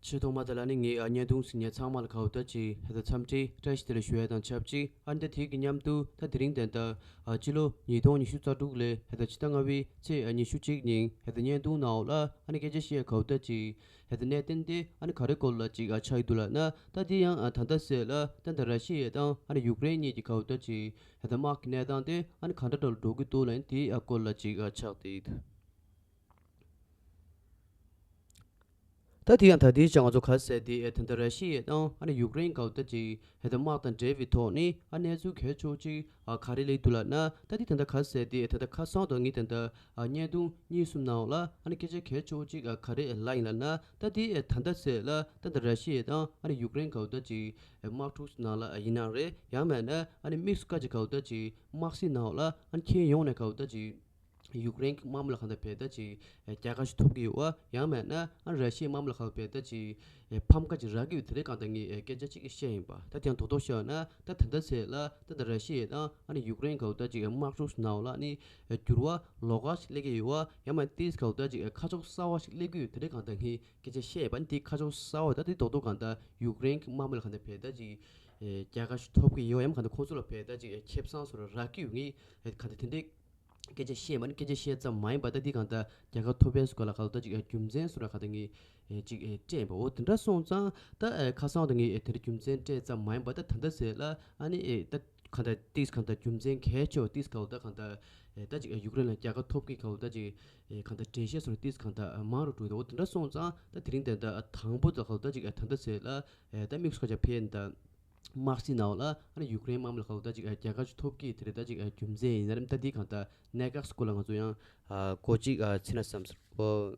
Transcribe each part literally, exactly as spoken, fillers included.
ཆེས་ཐོག་མ་དེ་ལ་ནི་ངས་ཨ་བརྙན་ཐུང་གཟིགས་མཁན་ཚང་མ་ལ་ག་བ་ད་ཅིག་ཧེ་ད་འཚམས་འདྲི་བཀྲ་ཤིས་བདེ་ལེགས་ཞུ་ཡ་དང་ཆབས་ཅིག་ཨ་ནི་ད་དེ་གི་མཉམ་དུ་ད་དེ་རིང་དེ་ད་ཨ་ཕྱི་ལོ་ཉིས་སྟོང་ཉི་ཤུ་རྩ་དྲུག་ལས་ཧེ་ད་ཕྱི་ཟླ་ལྔ་པའི་ཚེས་ཨ་ཉི་ཤུ་གཅིག་ཉིན་ཧེ་ད་བརྙན་ཐུང་ནང་ལ་ཨ་ནི་སྐད་ཆ་བཤད་ཡ་ག་བ་ད་ཅིག་ཧེ་ད་གནད་དོན་དེ་ཨ་ནི་ག་རེ་སྐོར་ལ་ཅིག་ཨ་ཆགས་ཡོད་འདུག་ལབ་ན། ད་དེ་ཡང་ཨ་ད་ལྟ་ཟེར་ལ་ད་ད་ར་ཤི་ཡ་དང་ཨ་ནི་ཡུཀ་རེན་གཉིས་ཀྱི་ག་བ་ད་ཅིག་ཧེ་ད་དམག་གི་གནས་སྟངས་དེ་ཨ་ནི་ག་འདྲ་འདྲ་ལ་འགྲོ་གི་འདུག་ལབ་ན་དེའི་ཨ་སྐོར་ལ་ཅིག་ཨ་ཆགས་བསྡད་ཡོད་འདུག་ད་དེ་ཡང་ད་དེའི་ཆ་ང་ཚོ་ག་ཟེར་དེ་ཨེ་ད་ལྟ་ར་ཤི་ཡ་དང་ཨ་ནི་ཡུཀ་རེན་ག་བ་ད་ཅིག་ཧེ་ད་དམག་དང་འབྲེལ་བའི་ཐོག་ནས་ཨ་གནས་ཚུལ་གལ་ཆེ་བོ་ཅིག་ཨ་ག་རེ་སླེབས་འདུག་ལབ་ན། ད་དེ་ད་ལྟ་ག་ཟེར་དེ་ཨེ་ད་ལྟ་ཁ་སང་དང་ངས་ད་ལྟ་ཨ་བརྙན་ཐུང་གཉིས་གསུམ་ནང་ལ་ཨ་ནི་སྐད་ཆ་གལ་ཆེ་བོ་ཅིག་ཨ་ག་རེ་ལབ་ཡིན་ལབ་ན། ད་དེ་ཨེ་ད་ལྟ་ཟེར་ལ་ད་ལྟ་ར་ཤི་ཡ་དང་ཨ་ནི་ཡུཀ་རེན་ག་བ་ད་ཅིག་ཨེ་དམག་འཁྲུག་ནང་ལ་ཡིན་ན་རེད། ཡང་མིན་ན་ཨ་ནི་དམིགས་སུ་བཀར་ཅིག་ག་བ་ད་ཅིག་དམག་སྲིད་ནང་ལ་ཨ་ནི་ཁྱོན་ཡོངས་ནས་ག་བ་ད་ཅིག་ཡུཀ་རེན་གྱི་དམག་མི་ལ་གང་ལྟར་བལ་ད་ཅིག་རྒྱལ་ཁ་ཞིག་ཐོབ་ཀྱི་ཡོད་པ། ཡང་མིན་ན་ཨ་ར་ཤི་ཡའི་དམག་མི་ལ་གང་ལྟར་བལ་ད་ཅིག་ཕམ་ཁ་ཅིག་རག་གི་ཡོད། དེ་རིང་གང་ལྟར་ངས་སྐད་ཆ་ཅིག་བཤད་ཡིན་པ། ད་དེ་ཡང་རྡོག་རྡོག་བཤད་ན་ད་ད་ལྟ་ཚེ་ལ་ད་ད་ར་ཤི་ཡ་དང་ཨ་ནི་ཡུཀ་རེན་གང་ལྟར་ཅིག་དམག་འཁྲུག་ནང་ལ་ནི་འགྱུར་བ་ལོགས་ཀ་ཞིག་སླེབས་ཀྱི་ཡོད་པ། ཡང་མིན་ཏིས་གང་ལྟར་ཅིག་ཁ་ཕྱོགས་གསར་བ་ཞིག་སླེབས་ཀྱི་ཡོད། དེ་རིང་གང་ལྟར་ངས་སྐད་ཆ་བཤད་ཡིན་པ། ནི་དེ་ཁ་ཕྱོགས་གསར་བ་ད་དེ་རྡོག་རྡོག་གང་ལྟར་ཡུཀ་རེན་གྱི་དམག་མི་ལ་གང་ལྟར་བལ་ད་ཅིག་རྒྱལ་ཁ་ཞིག་ཐོབ་ཀྱི་ཡོད། ཡང་མིན་གང་ལྟར་ཁོང་ཚོ་ལ་བལ་ད་ཅིག་ཁེ་བཟང་བཟོ་འདྲ་རག་གི་ཡོད། ངས་གང་ལྟར་དེ་འདྲའི་སྐད་ཆ་བཤད་མ་ནི་སྐད་ཆ་བཤད་ཙམ་མ་ཡིན་པ། ད་འདི་གང་ལྟར་རྒྱལ་ཁ་ཐོབ་པའི་སྐོར་ལ་གང་ལྟར་ཅིག་རྒྱུ་མཚན་སོགས་ལ་གང་ལྟར་ཅིག་རྒྱུ་མཚན་སོགས་ལ་གང་ལྟར་ངས་ཅིག་སྤྲད་ཡིན་པ། འོ་དེ་འདྲ་སོང་ཙང་ད་ཁ་སང་དུ་ངས་དེ་འདྲ་རྒྱུ་མཚན་སྤྲད་ཙམ་མ་ཡིན་པ། ད་ད་ལྟ་ཟེར་ལ་ཨ་ནི་ད་གང་ལྟར་ཏིས་གང་ལྟར་རྒྱུ་མཚན་གལ་ཆེ་བ་ཏིས་གང་ལྟར་གང་ལྟར་ད་ཅིག་ཡུཀ་རེན་ལ་རྒྱལ་ཁ་ཐོབ་ཀྱི་གང་ལྟར་ཅིག་གང་ལྟར་འགྲེལ་བཤད་སོགས་ཏིས་གང་ལྟར་མང་རུ་འགྲོ་གི་འདུག་འོ་དེ་འདྲ་སོང་ཙང་ད་དེ་རིང་དེ་ད་དང་པོ་ད་གང་ལྟར་ཅིག་ད་ལྟ་ཟེར་ལ་ད་དམིགས་སུ་བཀར་བྱས་ཕན་ད། དམག་སྲིད་ནང་ལ་ཨ་ནི་ཡུཀ་རེན་དམག་མི་ལ་གང་ལྟར་ཅིག་རྒྱལ་ཁ་ཅིག་ཐོབ་ཀྱི་དེ་རེད། ད་ཅིག་རྒྱུ་མཚན་ཡིན་ན་རེད། ད་འདི་གང་ལྟར་གནད་འགག་སྐོར་ལ་ང་ཚོ་ཡང་གོ་ཅིག་ཚིག་ན་བསམ་སོང་།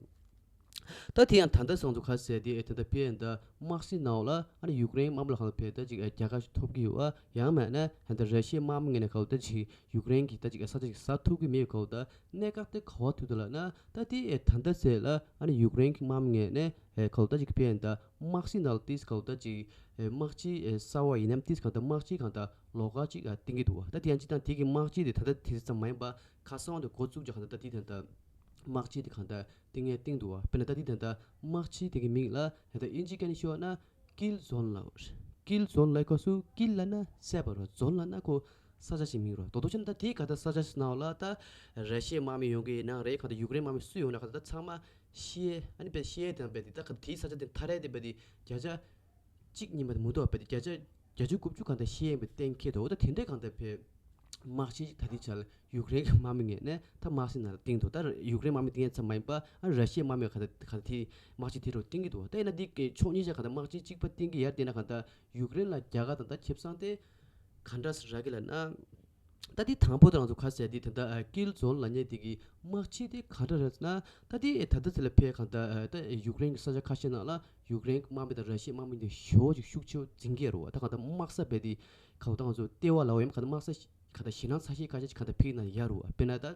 ད་དེ་ཡང་ད་ལྟ་སང་ཚོ་ཁ་གསལ་དེ་ད་ལྟ་ཕན་ད་དམག་སྲིད་ནང་ལ་ཨ་ནི་ཡུཀ་རེན་དམག་མི་ལ་གང་ལྟར་ཕན་ད་ཅིག་རྒྱལ་ཁ་ཅིག་ཐོབ་ཀྱི་ཡོད་པ། ཡང་མིན་ན་ད་ར་ཤི་ཡའི་དམག་མི་ངོས་ནས་གང་ལྟར་ཅིག་ཡུཀ་རེན་གྱི་ད་ཅིག་ས་ཆ་ཅིག་ཟ་ཐུབ་ཀྱི་མེད། གང་ལྟར་གནད་འགག་དེ་ག་བ་ཐུག་འདུག་ལབ་ན། ད་དེ་ད་ལྟ་ཟེར་ལ་ཨ་ནི་ཡུཀ་རེན་གྱི་དམག་མི་ངོས་ནས་གང་ལྟར་ཅིག་ཕན་ད་དམག་སྲིད་ནང་ལ་ཏིས་གང་ལྟར་ཅིག་ཨེ་དམག་སྤྱི་ཨེ་གསར་བ་ཡིན་ནམ་ཏིས་གང་ལྟར་དམག་སྤྱི་གང་ལྟར་ལོགས་ཀ་ཅིག་ཨ་བཏིང་གི་འདུག་བ། ད་དེ་ཡང་ཅིག་དང་དེ་གི་དམག་སྤྱི་དེ་ད་ལྟ་དེ་ཙམ་མ་ཡིན་པ་ཁ་སང་དུ་འགོ་བཙུགས་ཀྱི་གང་ལྟར་ད་དེ་ད་ལྟ་དམག་སྤྱི་དེ་གང་ལྟར་བཏིང་ཡས་བཏིང་འདུག་བ། དཔེར་ན་ད་དེ་ད་ལྟ་དམག་སྤྱི་དེ་གི་མིང་ལ་ད་ལྟ་དབྱིན་ཇི་སྐད་ནས་ཤོད་ན་ཀིལ་ཛོན་ལབ། ཀིལ་ཛོན་ལབ་སྐབས་སུ་ཀིལ་ལབ་ན་བསད་པ་རེད། ཛོན་ལབ་ན་ཁོ་ས་ཆ་ཞིག་མིང་རེད། རྡོག་རྡོག་བྱས་ན་ད་དེ་ག་ད་ས་ཆ་ཞིག་ནང་ལ་ད་ར་ཤི་ཡའི་དམག་མི་ཡོང་གི་ཡིན་ན་རེད། ག་ད་ཡུཀ་རེན་དམག་མི་སུ་ཡོང་ན་ག་ད་ད་ཚང་མ་ཤི་ཡས་ཨ་ནི་བས་ཤི་ཡས་དང་བས་དེ་ད་ག་དེའི་ས་ཆ་དེ་ཐ་རེ་དེ་བས་དེ་བརྒྱ་ཆ་གཅིག་གཉིས་མ་དེ་མུ་ཏོ་བས་དེ་བརྒྱ་ཆ་བརྒྱད་ཅུ་དགུ་བཅུ་གང་ལྟར་ཤི་ཡས་པའི་གཏན་འཁེལ་འདུག་འོ་ད་དེ་འདྲའི་གང་ལྟར་བས་དམག་སྤྱི་ད་དེ་ཆ་ལ་ཡུཀ་རེན་གྱི་དམག་མི་ངོས་ནས་ད་དམག་སྲིད་ནང་ལ་བཏིང་འདུག་ད་ཡུཀ་རེན་དམག་མི་བཏིང་ཡས་ཙམ་མ་ཡིན་པ་ཨ་ར་ཤི་ཡའི་དམག་མི་ག་ད་ག་ད་དེ་དམག་སྤྱི་དེ་རུ་བཏིང་གི་འདུག་ད་ཡིན་ན་འདི་གི་ཕྱོགས་གཉིས་ཆ་ག་ད་དམག་སྤྱི་གཅིག་པ་བཏིང་གི་ཡར་བལྟས་ན་ག་ད་ཡུཀ་རེན་ལ་རྒྱལ་ཁ་དང་ད་ཁེ་བཟང་དེ་ག་འདྲ་སེ་རག་གི་ལབ་ན། ད་འདི་དང་པོ་དེ་ང་ཚོ་ཁ་གསལ་འདི་ད་ལྟ་ཀིལ་ཛོན་ལབ་མཁན་དེ་གི་དམག་སྤྱི་དེ་ག་འདྲ་རེད་ཟེར་ན། ད་འདི་ད་ལྟ་ཚེ་ལ་ཕེ་གང་ལྟར་ད་ཡུཀ་རེན་གྱི་ས་ཆ་ཁ་ཤས་ནང་ལ་ཡུཀ་རེན་གྱི་དམག་མི་དང་ར་ཤི་ཡའི་དམག་མི་འདི་ཞེ་པོ་ཅིག་ཤུགས་ཆེ་བོ་འཛིང་གི་ཡོད་རེད་བ། ད་གང་ལྟར་དམག་ས་བས་འདི་གང་ལྟར་ང་ཚོ་ལྟེ་བ་ལབ་ཡོད་མ་གང་ལྟར་དམག་ས་གང་ལྟར་ཞེད་སྣང་ཚ་ཤས་ཁ་ཤས་ཅིག་གང་ལྟར་ཕིག་ན་ཡག་རེད་བ། དཔེར་ན་ད་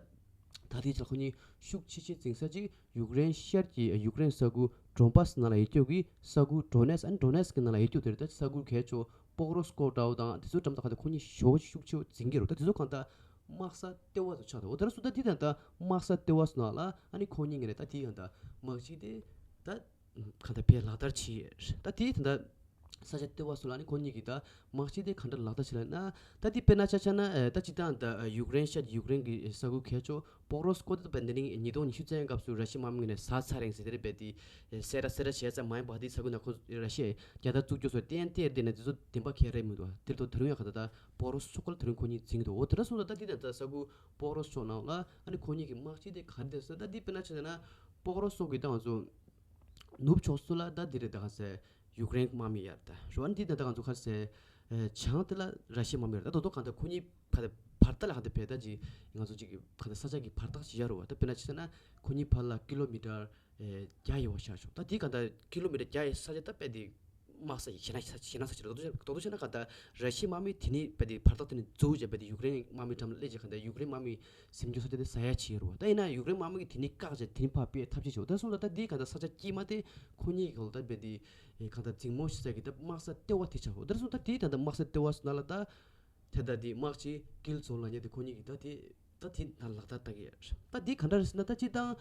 ད་ལྟའི་ཆར་ཁོ་གཉིས་ཤུགས་ཆེ་ཆེ་འཛིང་ས་ཅིག་ཡུཀ་རེན་ཤར་གྱི་ཡུཀ་རེན་ས་ཁུལ་ཌོན་པཱ་སི་ནང་ལ་ཡོད་རྒྱུ་གི་ས་ཁུལ་ཌོ་ནེ་སི་ཨན་ཌོ་ནེ་སི་ཀི་ནང་ལ་ཡོད་རྒྱུ་དེ་རེད། ད་ས་ཁུལ་གལ་ཆེ་བོ་པོག་རོ་སི་ཀོ་འདྲ་བོ་དང་དེ་ཚོ་འགྲམ་དུ་ག་ད་ཁོ་གཉིས་ཞེ་པོ་ཤུགས་ཆེ་བོ་འཛིང་གི་རེད། ད་དེ་ཚོ་གང་ལྟར་དམག་ས་ལྟེ་བ་དུ་ཆགས་འདུག་འོ་དེ་ར་སུ་ད་འདི་ད་ལྟ་དམག་ས་ལྟེ་བ་སུ་ནང་ལ་ཨ་ནི་ཁོ་གཉིས་ངེས་ནས་ད་དེ་གང་ལྟར་དམག་སྤྱི་དེ་ད་གང་ལྟར་ཕེ་ལག་བསྟར་བྱས་ད་དེ་ད་ལྟ་ས་ཆ་ལྟེ་བ་སུ་ལ་ཨ་ནི་ཁོ་གཉིས་ཀྱིས་ད་དམག་སྤྱི་དེ་གང་འདྲ་ལག་བསྟར་བྱས་ལབ་ན། ད་དེ་དཔེར་ན་ཆ་བཞག་ན་ད་སྤྱི་བཏང་ད་ཡུཀ་རེན་ཤར་ཡུཀ་རེན་གྱི་ས་ཁུལ་གལ་ཆེ་བོ་པོག་རོ་སི་ཀོ་དེ་ད་འདི་ནི་ཉིས་སྟོང་ཉི་ཤུ་རྩ་ཡི་སྐབས་སུ་ར་ཤི་ཡའི་དམག་མི་ངོས་ནས་ཟ་ཚར་རེད་ཟེར་དེ་རེད་པས། དེ་སེ་ར་སེ་ར་བྱས་ཙམ་མ་ཡིན་པ་དེ་ས་ཁུལ་ནང་ཁོ་ར་ཤི་ཡས་རྒྱལ་དར་བཙུགས་རྒྱུ་སོགས་གཏན་གཏན་རེད་ན་དེ་ཚོ་བདེན་པ་ག་རེ་མི་འདུག་དེར་ཐོག་དེ་རིང་ཡང་ག་ད་ད་པོག་རོ་སི་ཚོ་ཁ་ལ་དེ་རིང་ཁོ་གཉིས་འཛིང་གི་འདུག་འོ་དེ་འདྲ་སོང་ཙང་ད་འདི་ད་ད་ས་ཁུལ་པོག་རོ་སི་ཕྱོགས་ནང་ལ་ཨ་ནི་ཁོ་གཉིས་ཀྱི་དམག་སྤྱི་དེ་ག་རེ་འདུག་ཟེར་ན། ད་འདི་དཔེར་ན་ཆ་བཞག་ན་པོག་རོ་སི་ཚོ་གི་ད་ང་ཚོ་ནུབ་ཕྱོགས་སུ་ལ་ད་འདི་རེད། ད་ག་ཟེར་ཡུཀ་རེན་དམག་མི་ཡར་ད་རུ་ཨ་ནི་འདི་ད་ད་ང་ཚོ་ག་ཟེར་བྱང་དེ་ལ་ར་ཤི་ཡའི་དམག་མི་ཡར་ད་དོ་དོ་ག་ད་ཁོ་གཉིས་བར་བར་ཐག་ལ་ག་ད་བས་ད་ཅི་ང་ཚོ་ཅིག་ག་ད་ས་ཆ་གི་བར་ཐག་ཅིག་ཡར་རུ་བ། ད་དཔེར་ན་ཆ་བཞག་ན་ཁོ་གཉིས་བར་ལ་ཀི་ལོ་མི་ཊར་བརྒྱ་ཡོད་པ་ཤར་ཆོག་ད་དེ་ག་ད་ཀི་ལོ་མི་ཊར་བརྒྱ་ཡི་ས་ཆ་ད་དཔེ་དེ་དམག་ས་ཡི་ཞེ་ན་ཞེ་ན་ས་ཆ་རེད། དོ་དོ་ཆ་ན་ག་ད་ར་ཤི་ཡའི་དམག་མི་དེ་ནི་དཔེ་དེ་བར་ཐག་དེ་ནི་རྫོགས་བྱས་དཔེ་དེ་ཡུཀ་རེན་དམག་མི་འགྲམ་ལ་སླེབས་བྱས་ག་ད་ཡུཀ་རེན་དམག་མི་སེམས་ཅན་ས་ཆ་དེ་ཟ་ཡ་བྱེད་རུ་བ། ད་ཡིན་ན་ཡུཀ་རེན་དམག་མི་གི་དེ་ནི་བཀག་བྱས་དེ་ནི་ཕར་སྤེལ་ཐབས་ཤེས་བྱེད་འོ། ད་སོང་ད་ད་དེ་ག་ད་ས་ཆ་དཀྱིལ་མ་དེ་ཁོ་གཉིས་གི་ག་ད་དཔེ་དེ་ག་ད་འཛིང་མོ་ཞིག་ས་གི་ད་དམག་ས་ལྟེ་བ་དེ་ཆགས་འོ། ད་སོང་ད་དེ་ད་ད་དམག་ས་ལྟེ་བ་སོང་ན་ལ་ད། དེ་ལྟར་དེ་དམག་སྤྱི་ཀིལ་ཛོན་ལབ་མཁན་དེ་ཁོ་གཉིས་ཀྱིས་ད་དེ་ད་དེ་ནང་ལག་བསྟར་བཏང་གི་ཡོད། ད་དེ་ག་འདྲ་རེད་ཟེར་ན། ད་སྤྱིར་བཏང་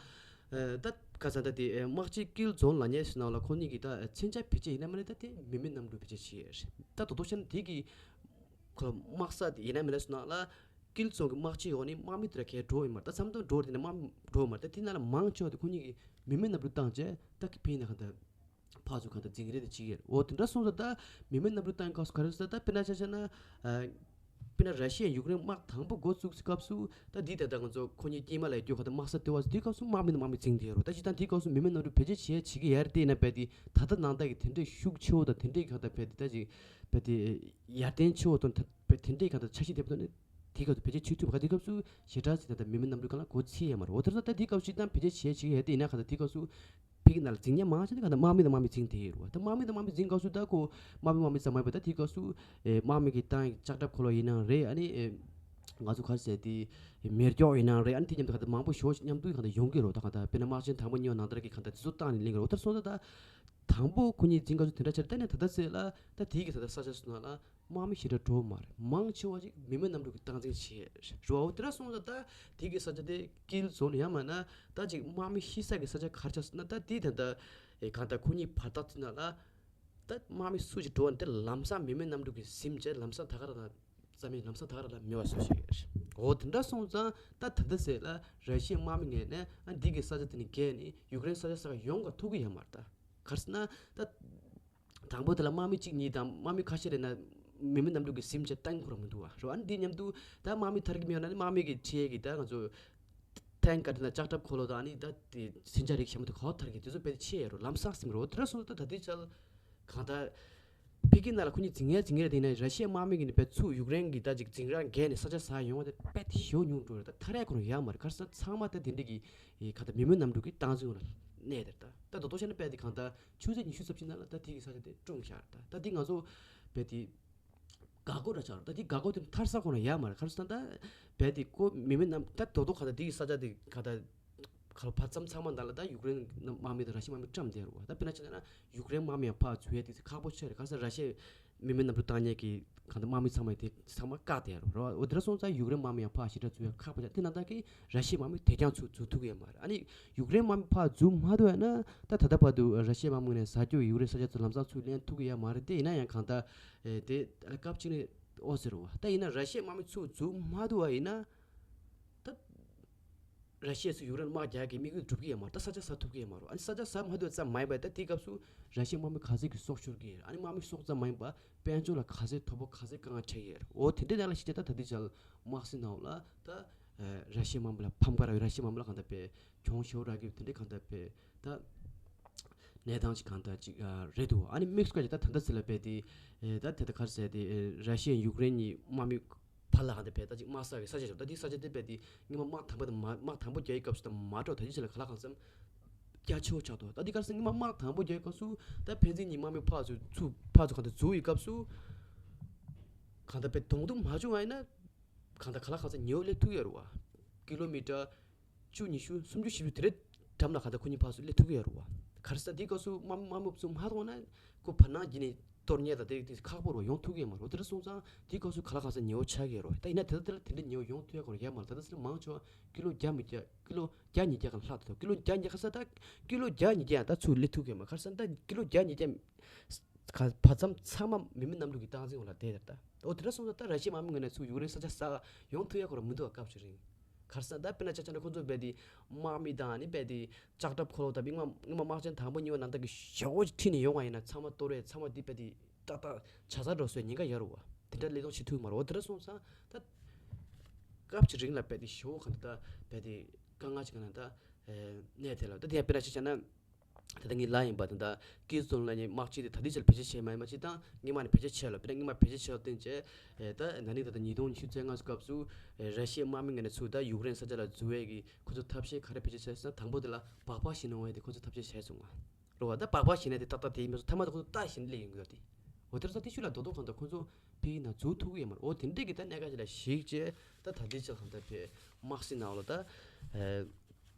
ཨ་ད་ཁ་སང་ད་དེ་ཨ་དམག་སྤྱི་ཀིལ་ཛོན་ལབ་མཁན་ཞིག་ནང་ལ་ཁོ་གཉིས་ཀྱིས་ད་མཚོན་ཆ་བེད་སྤྱོད་ཡིན་ན་མིན་ན་ད་དེ་མི་མེད་གནམ་གྲུ་བེད་སྤྱོད་བྱས་ཡོད་རེད། ད་དོ་དོ་བྱས་ན་དེ་གི་ཁོ་དམག་ས་དེ་ཡིན་ན་མིན་ན་ཞིག་ནང་ལ་ཀིལ་ཙོང་གི་དམག་སྤྱི་འོག་ནས་དམག་མི་དེ་ར་གས་འགྲོ་ཡོད་མ་རེད། ད་མཚམས་དང་འགྲོ་དེ་ནས་དམག་འགྲོ་ཡོད་མ་རེད། ད་དེ་ནང་ལ་མང་ཆེ་བ་དེ་ཁོ་གཉིས་ཀྱིས་མི་མེད་གནམ་གྲུ་བཏང་བྱས་ད་ཕིན་ན་གང་ལྟར་ཕར་ཚུར་གང་ལྟར་འཛིང་རེས་དེ་བྱེད་ཀྱི་རེད། འོ་དེ་འདྲ་སོང་ཙང་ད་མི་མེད་གནམ་གྲུ་བཏང་སྐབས་སུ་ག་རེ་ཟེར་ད་དཔེར་ན་ཆ་བཞག་ན་ཨ་དཔེར་ན་ར་ཤི་ཡ་ཡུཀ་རེན་དམག་དང་པོ་འགོ་བཙུགས་སྐབས་སུ་ད་འདི་ད་ལྟ་ང་ཚོ་ཁོ་གཉིས་དཀྱིལ་མ་ལ་ཡོད་རྒྱུ་གང་ལྟར་དམག་ས་ལྟེ་བ་དེ་སྐབས་སུ་དམག་མི་དང་དམག་མི་འཛིང་དེ་ཡོད་རེད། ད་སྤྱིར་བཏང་དེའི་སྐབས་སུ་མི་མེད་གནམ་གྲུ་བེད་སྤྱོད་བྱེད་བྱེད་ཀྱི་ཡ་རེད། དེ་ཡིན་ན་རྦད་དེ་ད་ལྟ་ནང་ལྟ་གི་དེ་འདྲའི་ཤུགས་ཆེ་བོ་དང་དེ་འདྲའི་གང་ལྟར་རྦད་དེ་ད་ཅིག་རྦད་དེ་ཡར་ལྡན་ཆེ་བོ་དང་ད་རྦད་དེ་འདྲའི་གང་ལྟར་འཆར་གཞི་དེ་ཚོ་ནི་དེའི་སྐབས་སུ་བེད་སྤྱོད་བྱེད་ཐུབ་པ་ག་དེའི་སྐབས་སུ་ཞེ་དྲག་ཅིག་ད་ལྟ་མི་མེད་གནམ་གྲུ་གང་ལ་གོ་ཚིག་ཡོད་མ་རེད། འོ་དེ་ཚོ་ད་དེའི་སྐབས་སུ་སྤྱིར་བཏང་བེད་སྤྱོད་བྱེད་བྱེད་ཡ་དེ་ཡིན་ན་གང་ལྟར་དེའི་སྐབས་སུ་ཕ་གི་ནང་ལ་འཛིང་མཁན་མང་ཆེ་ནི་གང་ལྟར་དམག་མི་དང་དམག་མི་འཛིང་དེ་ཡོད་རེད་བ། ད་དམག་མི་དང་དམག་མི་འཛིང་སྐབས་སུ་ད་ཁོ་དམག་མི་དམག་མི་ཙམ་མ་ཡིན་པ་ད་དེའི་སྐབས་སུ་ཨེ་དམག་མི་གི་ཏང་ལྕགས་ཁྲབ་འཁོར་ལོ་ཡིན་ནའང་རེད། ཨ་ནི་ཨེ་ང་ཚོ་ག་རེ་ཟེར་དེ་མེ་སྒྱོགས་ཡིན་ནའང་རེད། ཨ་ནི་དེ་མཉམ་དུ་གང་ལྟར་མང་པོ་ཞེ་པོ་ཅིག་མཉམ་དུ་གང་ལྟར་ཡོང་གི་རེད་བ། ད་གང་ལྟར་དཔེར་ན་དམག་ཆེན་དང་པོ་གཉིས་པ་ནང་ལྟར་གྱི་གང་ལྟར་དེ་ཚོ་བཏང་ནས་ལེན་གི་རེད། འོ་ད་སོང་ཙང་ད་དང་པོ་ཁོ་གཉིས་འཛིང་སྐབས་སུ་དེ་འདྲ་བྱས་རེད། ད་ནི་ད་ལྟ་ཟེར་ལ་ད་དེའི་གི་ད་ལྟ་ས་ཆ་སོང་ན་ལ་དམག་མི་ཞེ་དྲག་འགྲོ་མ་རེད། མང་ཆེ་བ་ཅིག་མི་མེད་གནམ་གྲུ་གི་སྟངས་འཛིན་བྱས་རེད་བ། འོ་དེ་འདྲ་སོང་ཙང་ད་དེ་གི་ས་ཆ་དེ་ཀིལ་ཛོན་ཡང་མིན་ན་ད་ཅིག་དམག་མི་ཤི་ས་གི་ས་ཆ་ག་རེ་ཆགས་སོང་ན་ད་དེ་ད་ལྟ་ཨེ་གང་ལྟར་ཁོ་གཉིས་བར་ཐག་ཅིག་ན་ལ་ད་དམག་མི་སུ་ཞིག་འགྲོ་བ་དེ་ལམ་སང་མི་མེད་གནམ་གྲུ་གི་ཟིན་བྱས་ལམ་སང་ད་ག་ར་ད་རྩ་མེད་ལམ་སང་ད་ག་ར་ད་མེད་པ་བཟོ་ཞིག་ཡོད་རེད། འོ་དེ་འདྲ་སོང་ཙང་ད་ད་ལྟ་ཟེར་ལ་ར་ཤི་ཡའི་དམག་མི་ངོས་ནས་ཨ་འདི་གི་ས་ཆ་དེ་ནས་བརྒལ་ནས་ཡུཀ་རེན་ས་ཆ་ས་ག་ཡོང་ག་ཐུབ་ཀྱི་ཡོད་མ་རེད། ད་ག་རེ་ཟེར་ན་ད་དང་པོ་དེ་ལ་དམག་མི་གཅིག་གཉིས་དང་དམག་མི་ཁ་ཤས་རེད་ན་མི་མེད་གནམ་གྲུ་གི་ཟིན་བྱས་བཏང་ཁོ་རང་མི་འདུག་བ་རེད་བ། ཨ་ནི་འདི་མཉམ་དུ་ད་དམག་མི་ཐར་གི་མེད་ན་ནི་དམག་མི་གི་ཁྲིའི་གི་ད་ང་ཚོ་ཐེང་ཀ་དེ་ན་ལྕགས་ཁྲབ་འཁོར་ལོ་དང་ཨ་ནི་ད་དེ་མཚོན་ཆ་རིགས་ཞིབ་མོ་དེ་ག་པར་ཐར་གི་དེ་ཚོ་དཔེ་ཆེ་ཡ་རུ་ལམ་སང་ཟིན་རོ། དེ་འདྲ་སོང་ཙང་ད་ད་ལྟའི་ཆར་གང་ལྟར་ཕ་གི་ནང་ལ་ཁོ་གཉིས་འཛིང་ཡ་འཛིང་ཡ་དེ་ཡིན་ན་ར་ཤི་ཡའི་དམག་མི་གི་ནི་དཔེ་ཚུར་ཡུཀ་རེན་གི་ད་ཅིག་འཛིང་ར་བརྒལ་ནས་ས་ཆ་ཟ་ཡོང་བ་དེ་དཔེ་དེ་ཞེ་པོ་ཉུང་འགྲོ་རེད། ད་ཐར་ཡ་ཁོ་རང་ཡོད་མ་རེད། ག་རེ་ཟེར་ན་ཚང་མ་ད་དེ་འདྲ་གི་གང་ལྟར་མི་མེད་གནམ་གྲུ་གི་སྟངས་འཛིན་འོག་ལ་གནས་དེར་ད་ད་དོ་དོ་བྱས་ན་དཔེ་དེ་གང་ལྟར་ཆུ་ཚོད་ཉི་ཤུ་རྩ་གཅིག་ནང་ལ་ད་དེ་གི་ས་ཆ་དེ་སྲུང་བཞག་རེད། ད་ད་དེ་ང་ཚོ་དཔེ་དེ་འགག་སྒོ་ར་ཆགས་རེད། ད་དེ་འགག་སྒོ་དེ་ཐར་ས་ཁོ་རང་ཡོད་མ་རེད། ག་རེ་ཟེར་ན་ད་དཔེ་དེ་ཁོ་མི་མེད་གནམ་ད་དོ་དོ་གང་ལྟར་དེ་གི་ས་ཆ་དེ་གང་ལྟར་ག་ལ་བར་མཚམས་ཚང་མ་ནང་ལ་ད་ཡུཀ་རེན་དམག་མི་དང་ར་ཤི་ཡ་དམག་མི་བཀྲམ་བསྡད་རེད་བ། ད་དཔེར་ན་ཆ་བཞག་ན་ཡུཀ་རེན་དམག་མི་ཡང་ཕར་འཛུལ་ཡས་དེ་ཚོ་ཁག་པོ་ཆགས་རེད། ག་རེ་ཟེར་ན་ར་ཤི་ཡས་མི་མེད་གནམ་གྲུ་བཏང་མཁན་གྱི་གང་ལྟར་དམག་མི་ཚང་མ་དེ་ཚང་མ་བཀག་བསྡད་རེད་བ། འོ་དེ་འདྲ་སོང་ཙང་ཡུཀ་རེན་དམག་མི་ཡང་ཕར་ཞེ་དྲག་འཛུལ་ཡས་ཁག་པོ་ཆགས། དེ་ནང་ལྟར་གྱི་ར་ཤི་ཡའི་དམག་མི་དེ་རྐྱང་ཚུར་འཛུལ་ཐུབ་ཀྱི་ཡོད་མ་རེད། ཨ་ནི་ཡུཀ་རེན་དམག་མི་ཕར་འཛུལ་མ་ཐུབ་ཡ་ན་ད་ད་ལྟ་བར་དུ་ར་ཤི་ཡའི་དམག་མི་ནས་ཟ་རྒྱུ་ཡུཀ་རེན་ས་ཆ་ཚུར་ལམ་སང་ཚུར་ལེན་ཐུབ་ཀྱི་ཡོད་མ་རེད། དེ་ཡིན་ན་ཡང་གང་ལྟར་ཨེ་དེ་སྐབས་གཅིག་ནས་ཨོ་ཟེར་བ། ད་ཡིན་ན་ར་ཤི་ཡའི་དམག་མི་ཚུར་འཛུལ་མ་ཐུབ་པ་ཡིན་ན། ད་ར་ཤི་ཡས་སུ་ཡུཀ་རེན་དམག་རྒྱག་གི་དམིགས་ཡུལ་འགྲུབ་ཀྱི་ཡོད་མ་རེད། ད་ས་ཆ་ཟ་ཐུབ་ཀྱི་ཡོད་མ་རེད། ཨ་ནི་ས་ཆ་ཟ་མ་ཐུབ་ཙམ་མ་ཡིན་པར་ད་དེའི་སྐབས་སུ་ར་ཤི་ཡའི་དམག་མི་ག་ཚོད་ཀྱི་སྲོག་ཤོར་གྱི་ཡོད་རེད། ཨ་ནི་དམག་མི་སྲོག་ཙམ་མ་ཡིན་པར་དཔལ་འབྱོར་ལ་ག་ཚོད་དོ་ཕོག་ག་ཚོད་དཀའ་ངལ་འཕྲད་ཀྱི་ཡོད་རེད། འོ་དེ་འདྲའི་ནང་ལ་གཞིགས་བྱས་ད་ད་ལྟའི་ཆར་དམག་སྲིད་ནང་ལ་ད་ར་ཤི་ཡའི་དམག་མི་ལ་ཕམ་ཁ་རག་ཡོད། ར་ཤི་ཡའི་དམག་མི་ལ་གང་ལྟར་དཔེ་གྱོང་ཞེ་པོ་རག་གི་ཡོད། དེ་འདྲའི་གང་ལྟར་དཔེ་ད་གནས་སྟངས་ཅིག་གང་ལྟར་ཅིག་རེད་འདུག་ཨ་ནི་དམིགས་སུ་བཀར་ཅིག་ད་ད་ལྟ་ཟེར་ལ་དཔེ་དེ་ད་དེ་ད་ག་རེ་ཟེར་དེ་ར་ཤི་ཡ་ཡུཀ་རེན་གཉིས་དམག་མི་བར་ལ་གང་ལྟར་དཔེ་ད་ཅིག་དམག་ས་གི་ས་ཆ་ཞིག་ད་དེ་ས་ཆ་དེ་དཔེ་དེ་སྔོན་མ་དམག་དང་པོ་དང་མ་དམག་དང་པོ་རྒྱག་ཡི་སྐབས་སུ་དང་མ་འགྲོ་ད་ཅི་ཟེར་ལ་ག་ལ་གང་འཚམ་རྒྱ་ཆེ་བོ་ཆགས་འདུག་ད་དེ་ག་རེ་ཟེར་སྔོན་མ་དམག་དང་པོ་རྒྱག་ཡི་སྐབས་སུ་ད་ཕན་ཚུན་གཉིས་དམག་མི་ཕར་ཚུར་ཚུར་ཕར་ཚུར་གང་ལྟར་འཛུལ་ཡི་སྐབས་སུ་གང་ལྟར་དཔེ་གདོང་ཐུག་མ་བྱུང་བ་ཡིན་ན། གང་ལྟར་ག་ལ་གང་འཚམ་ཉེ་བོ་སླེབས་ཐུབ་ཡོད་རེད་བ། ཀི་ལོ་མི་ཊར་བཅུ་ཉི་ཤུ་སུམ་ཅུ་བཞི་བཅུ་དེ་འདྲའི་འགྲམ་ལ་གང་ལྟར་ཁོ་གཉིས་ཕར་ཚུར་སླེབས་ཐུབ་ཀྱི་ཡོད་རེད་བ། ག་རེ་ཟེར་དེའི་སྐབས་སུ་དམག་དམག་མི་ཚོ་མ་མཐོང་ན་ཁོ་བར་སྣང་བརྒྱུད་ནས་གཏོར་རྙེད་དང་དེ་དེ་ཁག་པོ་རེད་བ། ཡོང་ཐུབ་ཀྱི་ཡོད་མ་རེད་བ། དེ་འདྲ་སོང་ཙང་དེའི་སྐབས་སུ་ག་ལ་གང་འཚམ་ཉེ་བོ་ཆགས་ཀྱི་ཡོད་རེད་བ། ད་ཡིན་ན་དེ་ལྟར་དེ་ལྟར་དེ་འདྲའི་ཉེ་བོ་ཡོང་ཐུབ་ཡ་ཁོ་རང་ཡོད་མ་རེད། ད་ལྟ་ཟེར་ན་མང་ཆེ་བ་ཀི་ལོ་བརྒྱ་མི་བརྒྱ་ཀི་ལོ་བརྒྱ་ཉིས་བརྒྱ་གང་ལྷག་ཏུ་ཀི་ལོ་བརྒྱ་ཉིས་བརྒྱ་ཡང་ད་ཚུར་སླེབས་ཐུབ་ཀྱི་ཡོད་མ་རེད། ག་རེ་ཟེར་ན་ད་ཀི་ལོ་བརྒྱ་ཉིས་བརྒྱ་ག་བར་མཚམས་ཚང་མ་མི་མེད་གནམ་གྲུ་གི་སྟངས་འཛིན་འོག་ལ་བསྡད་དེར་ད། འོ་དེ་འདྲ་སོང་ཙང་ད་ར་ཤི་ཡའི་དམག་མི་ངོས་ནས་ཚུར་ཡུཀ་རེན་ས་ཆ་ཟ་ཡོང་ཐུབ་ཡ་ཁོ་རང་མི་འདུག་བ། སྐབས་ཅིག་རིང་། ག་རེ་ཟེར་ན་ད་དཔེར་ན་ཆ་བཞག་ན་ཁོ་ཚོ་རྦད་དེ་དམག་མི་དང་ཨ་ནི་རྦད་དེ་ལྕགས་ཁྲབ་འཁོར་ལོ་དང་སྔོན་མ་སྔོན་མ་དམག་ཆེན་དང་པོ་གཉིས་པ་ནང་ལྟར་གྱི་ཞེ་པོ་ཅིག་ཁྲིད་ནས་ཡོང་བ་ཡིན་ན་ཚང་མ་གཏོར་རེད། ཚང་མ་འདི་རྦད་དེ་ཏག་ཏག་ཇ་ཚ་འགྲོ་སའི་ཉེན་ཁ་ཡོད་རེད་བ། དེ་འདྲ་སླེབས་གཏོང་བྱེད་ཐུབ་ཀྱི་མ་རེད། འོ་དེ་འདྲ་སོང་ཙང་ད་སྐབས་ཅིག་རིང་ལ་རྦད་དེ་ཞེ་པོ་གང་ལྟར་ད་རྦད་དེ་དཀའ་ངལ་ཅིག་གི་ནང་ད་གནས་དེ་ལ་ད་དེ་ཡང་དཔེར་ན་ཆ་བཞག་ན། ད་ལྟ་ངས་ལབ་ཡིན་པ་དང་ད་ཀིལ་ཛོན་ལབ་མཁན་དམག་སྤྱི་དེ་ད་ལྟའི་ཆར་བེད་སྤྱོད་བྱས་མ་ཡིན་པ་ཅིག་དང་སྔོན་མ་ནས་བེད་སྤྱོད་བྱས་ལ་དཔེར་ན་སྔོན་མ་བེད་སྤྱོད་བྱས་ལ་བརྟེན་བྱས་ཨེ་ད་ན་ནིང་ད་ལྟ་ཉིས་སྟོང་ཉི་ཤུ་རྩ་ལྔ་སྐབས་སུ་ཨེ་ར་ཤི་ཡའི་དམག་མི་ངོས་ནས་ཚུར་ད་ཡུཀ་རེན་ས་ཆ་ལ་འཛུལ་བའི་གི་ཁོ་ཚོ་ཐབས་ཤེས་ག་རེ་བེད་སྤྱོད་བྱས་ཟེར་ན་དང་པོ་དེ་ལ་སྦག་སྦག་བཞིན་འོང་བའི་དེ་ཁོ་ཚོ་ཐབས་ཤེས་བྱས་སོང་ང་། རེད་བ། ད་སྦག་སྦག་བཞིན་ནས་དེ་ཏག་ཏག་དེ་ཡིན་མ་སོང་མཐའ་མ་དེ་ཁོ་ཚོ་རྟ་བཞིན་སླེབས་ཡོང་གི་ཡོད་དེ། འོ་དེར་ས་དེ་ཤུལ་ལ་རྡོག་རྡོག་གང་ལྟར་ཁོ་ཚོ་ཕ་གི་ནང་འཛུལ་ཐུབ་ཀྱི་ཡོད་མ་རེད། འོ་དེ་འདྲས་ཀྱི་ད་གནད་འགག་ཅིག་ལ་གཞིགས་བྱས་ད་ད་ལྟའི་ཆར་གང་ལྟར་དེ་དམག་སྲིད་ནང་ལ་ད་ཨེ།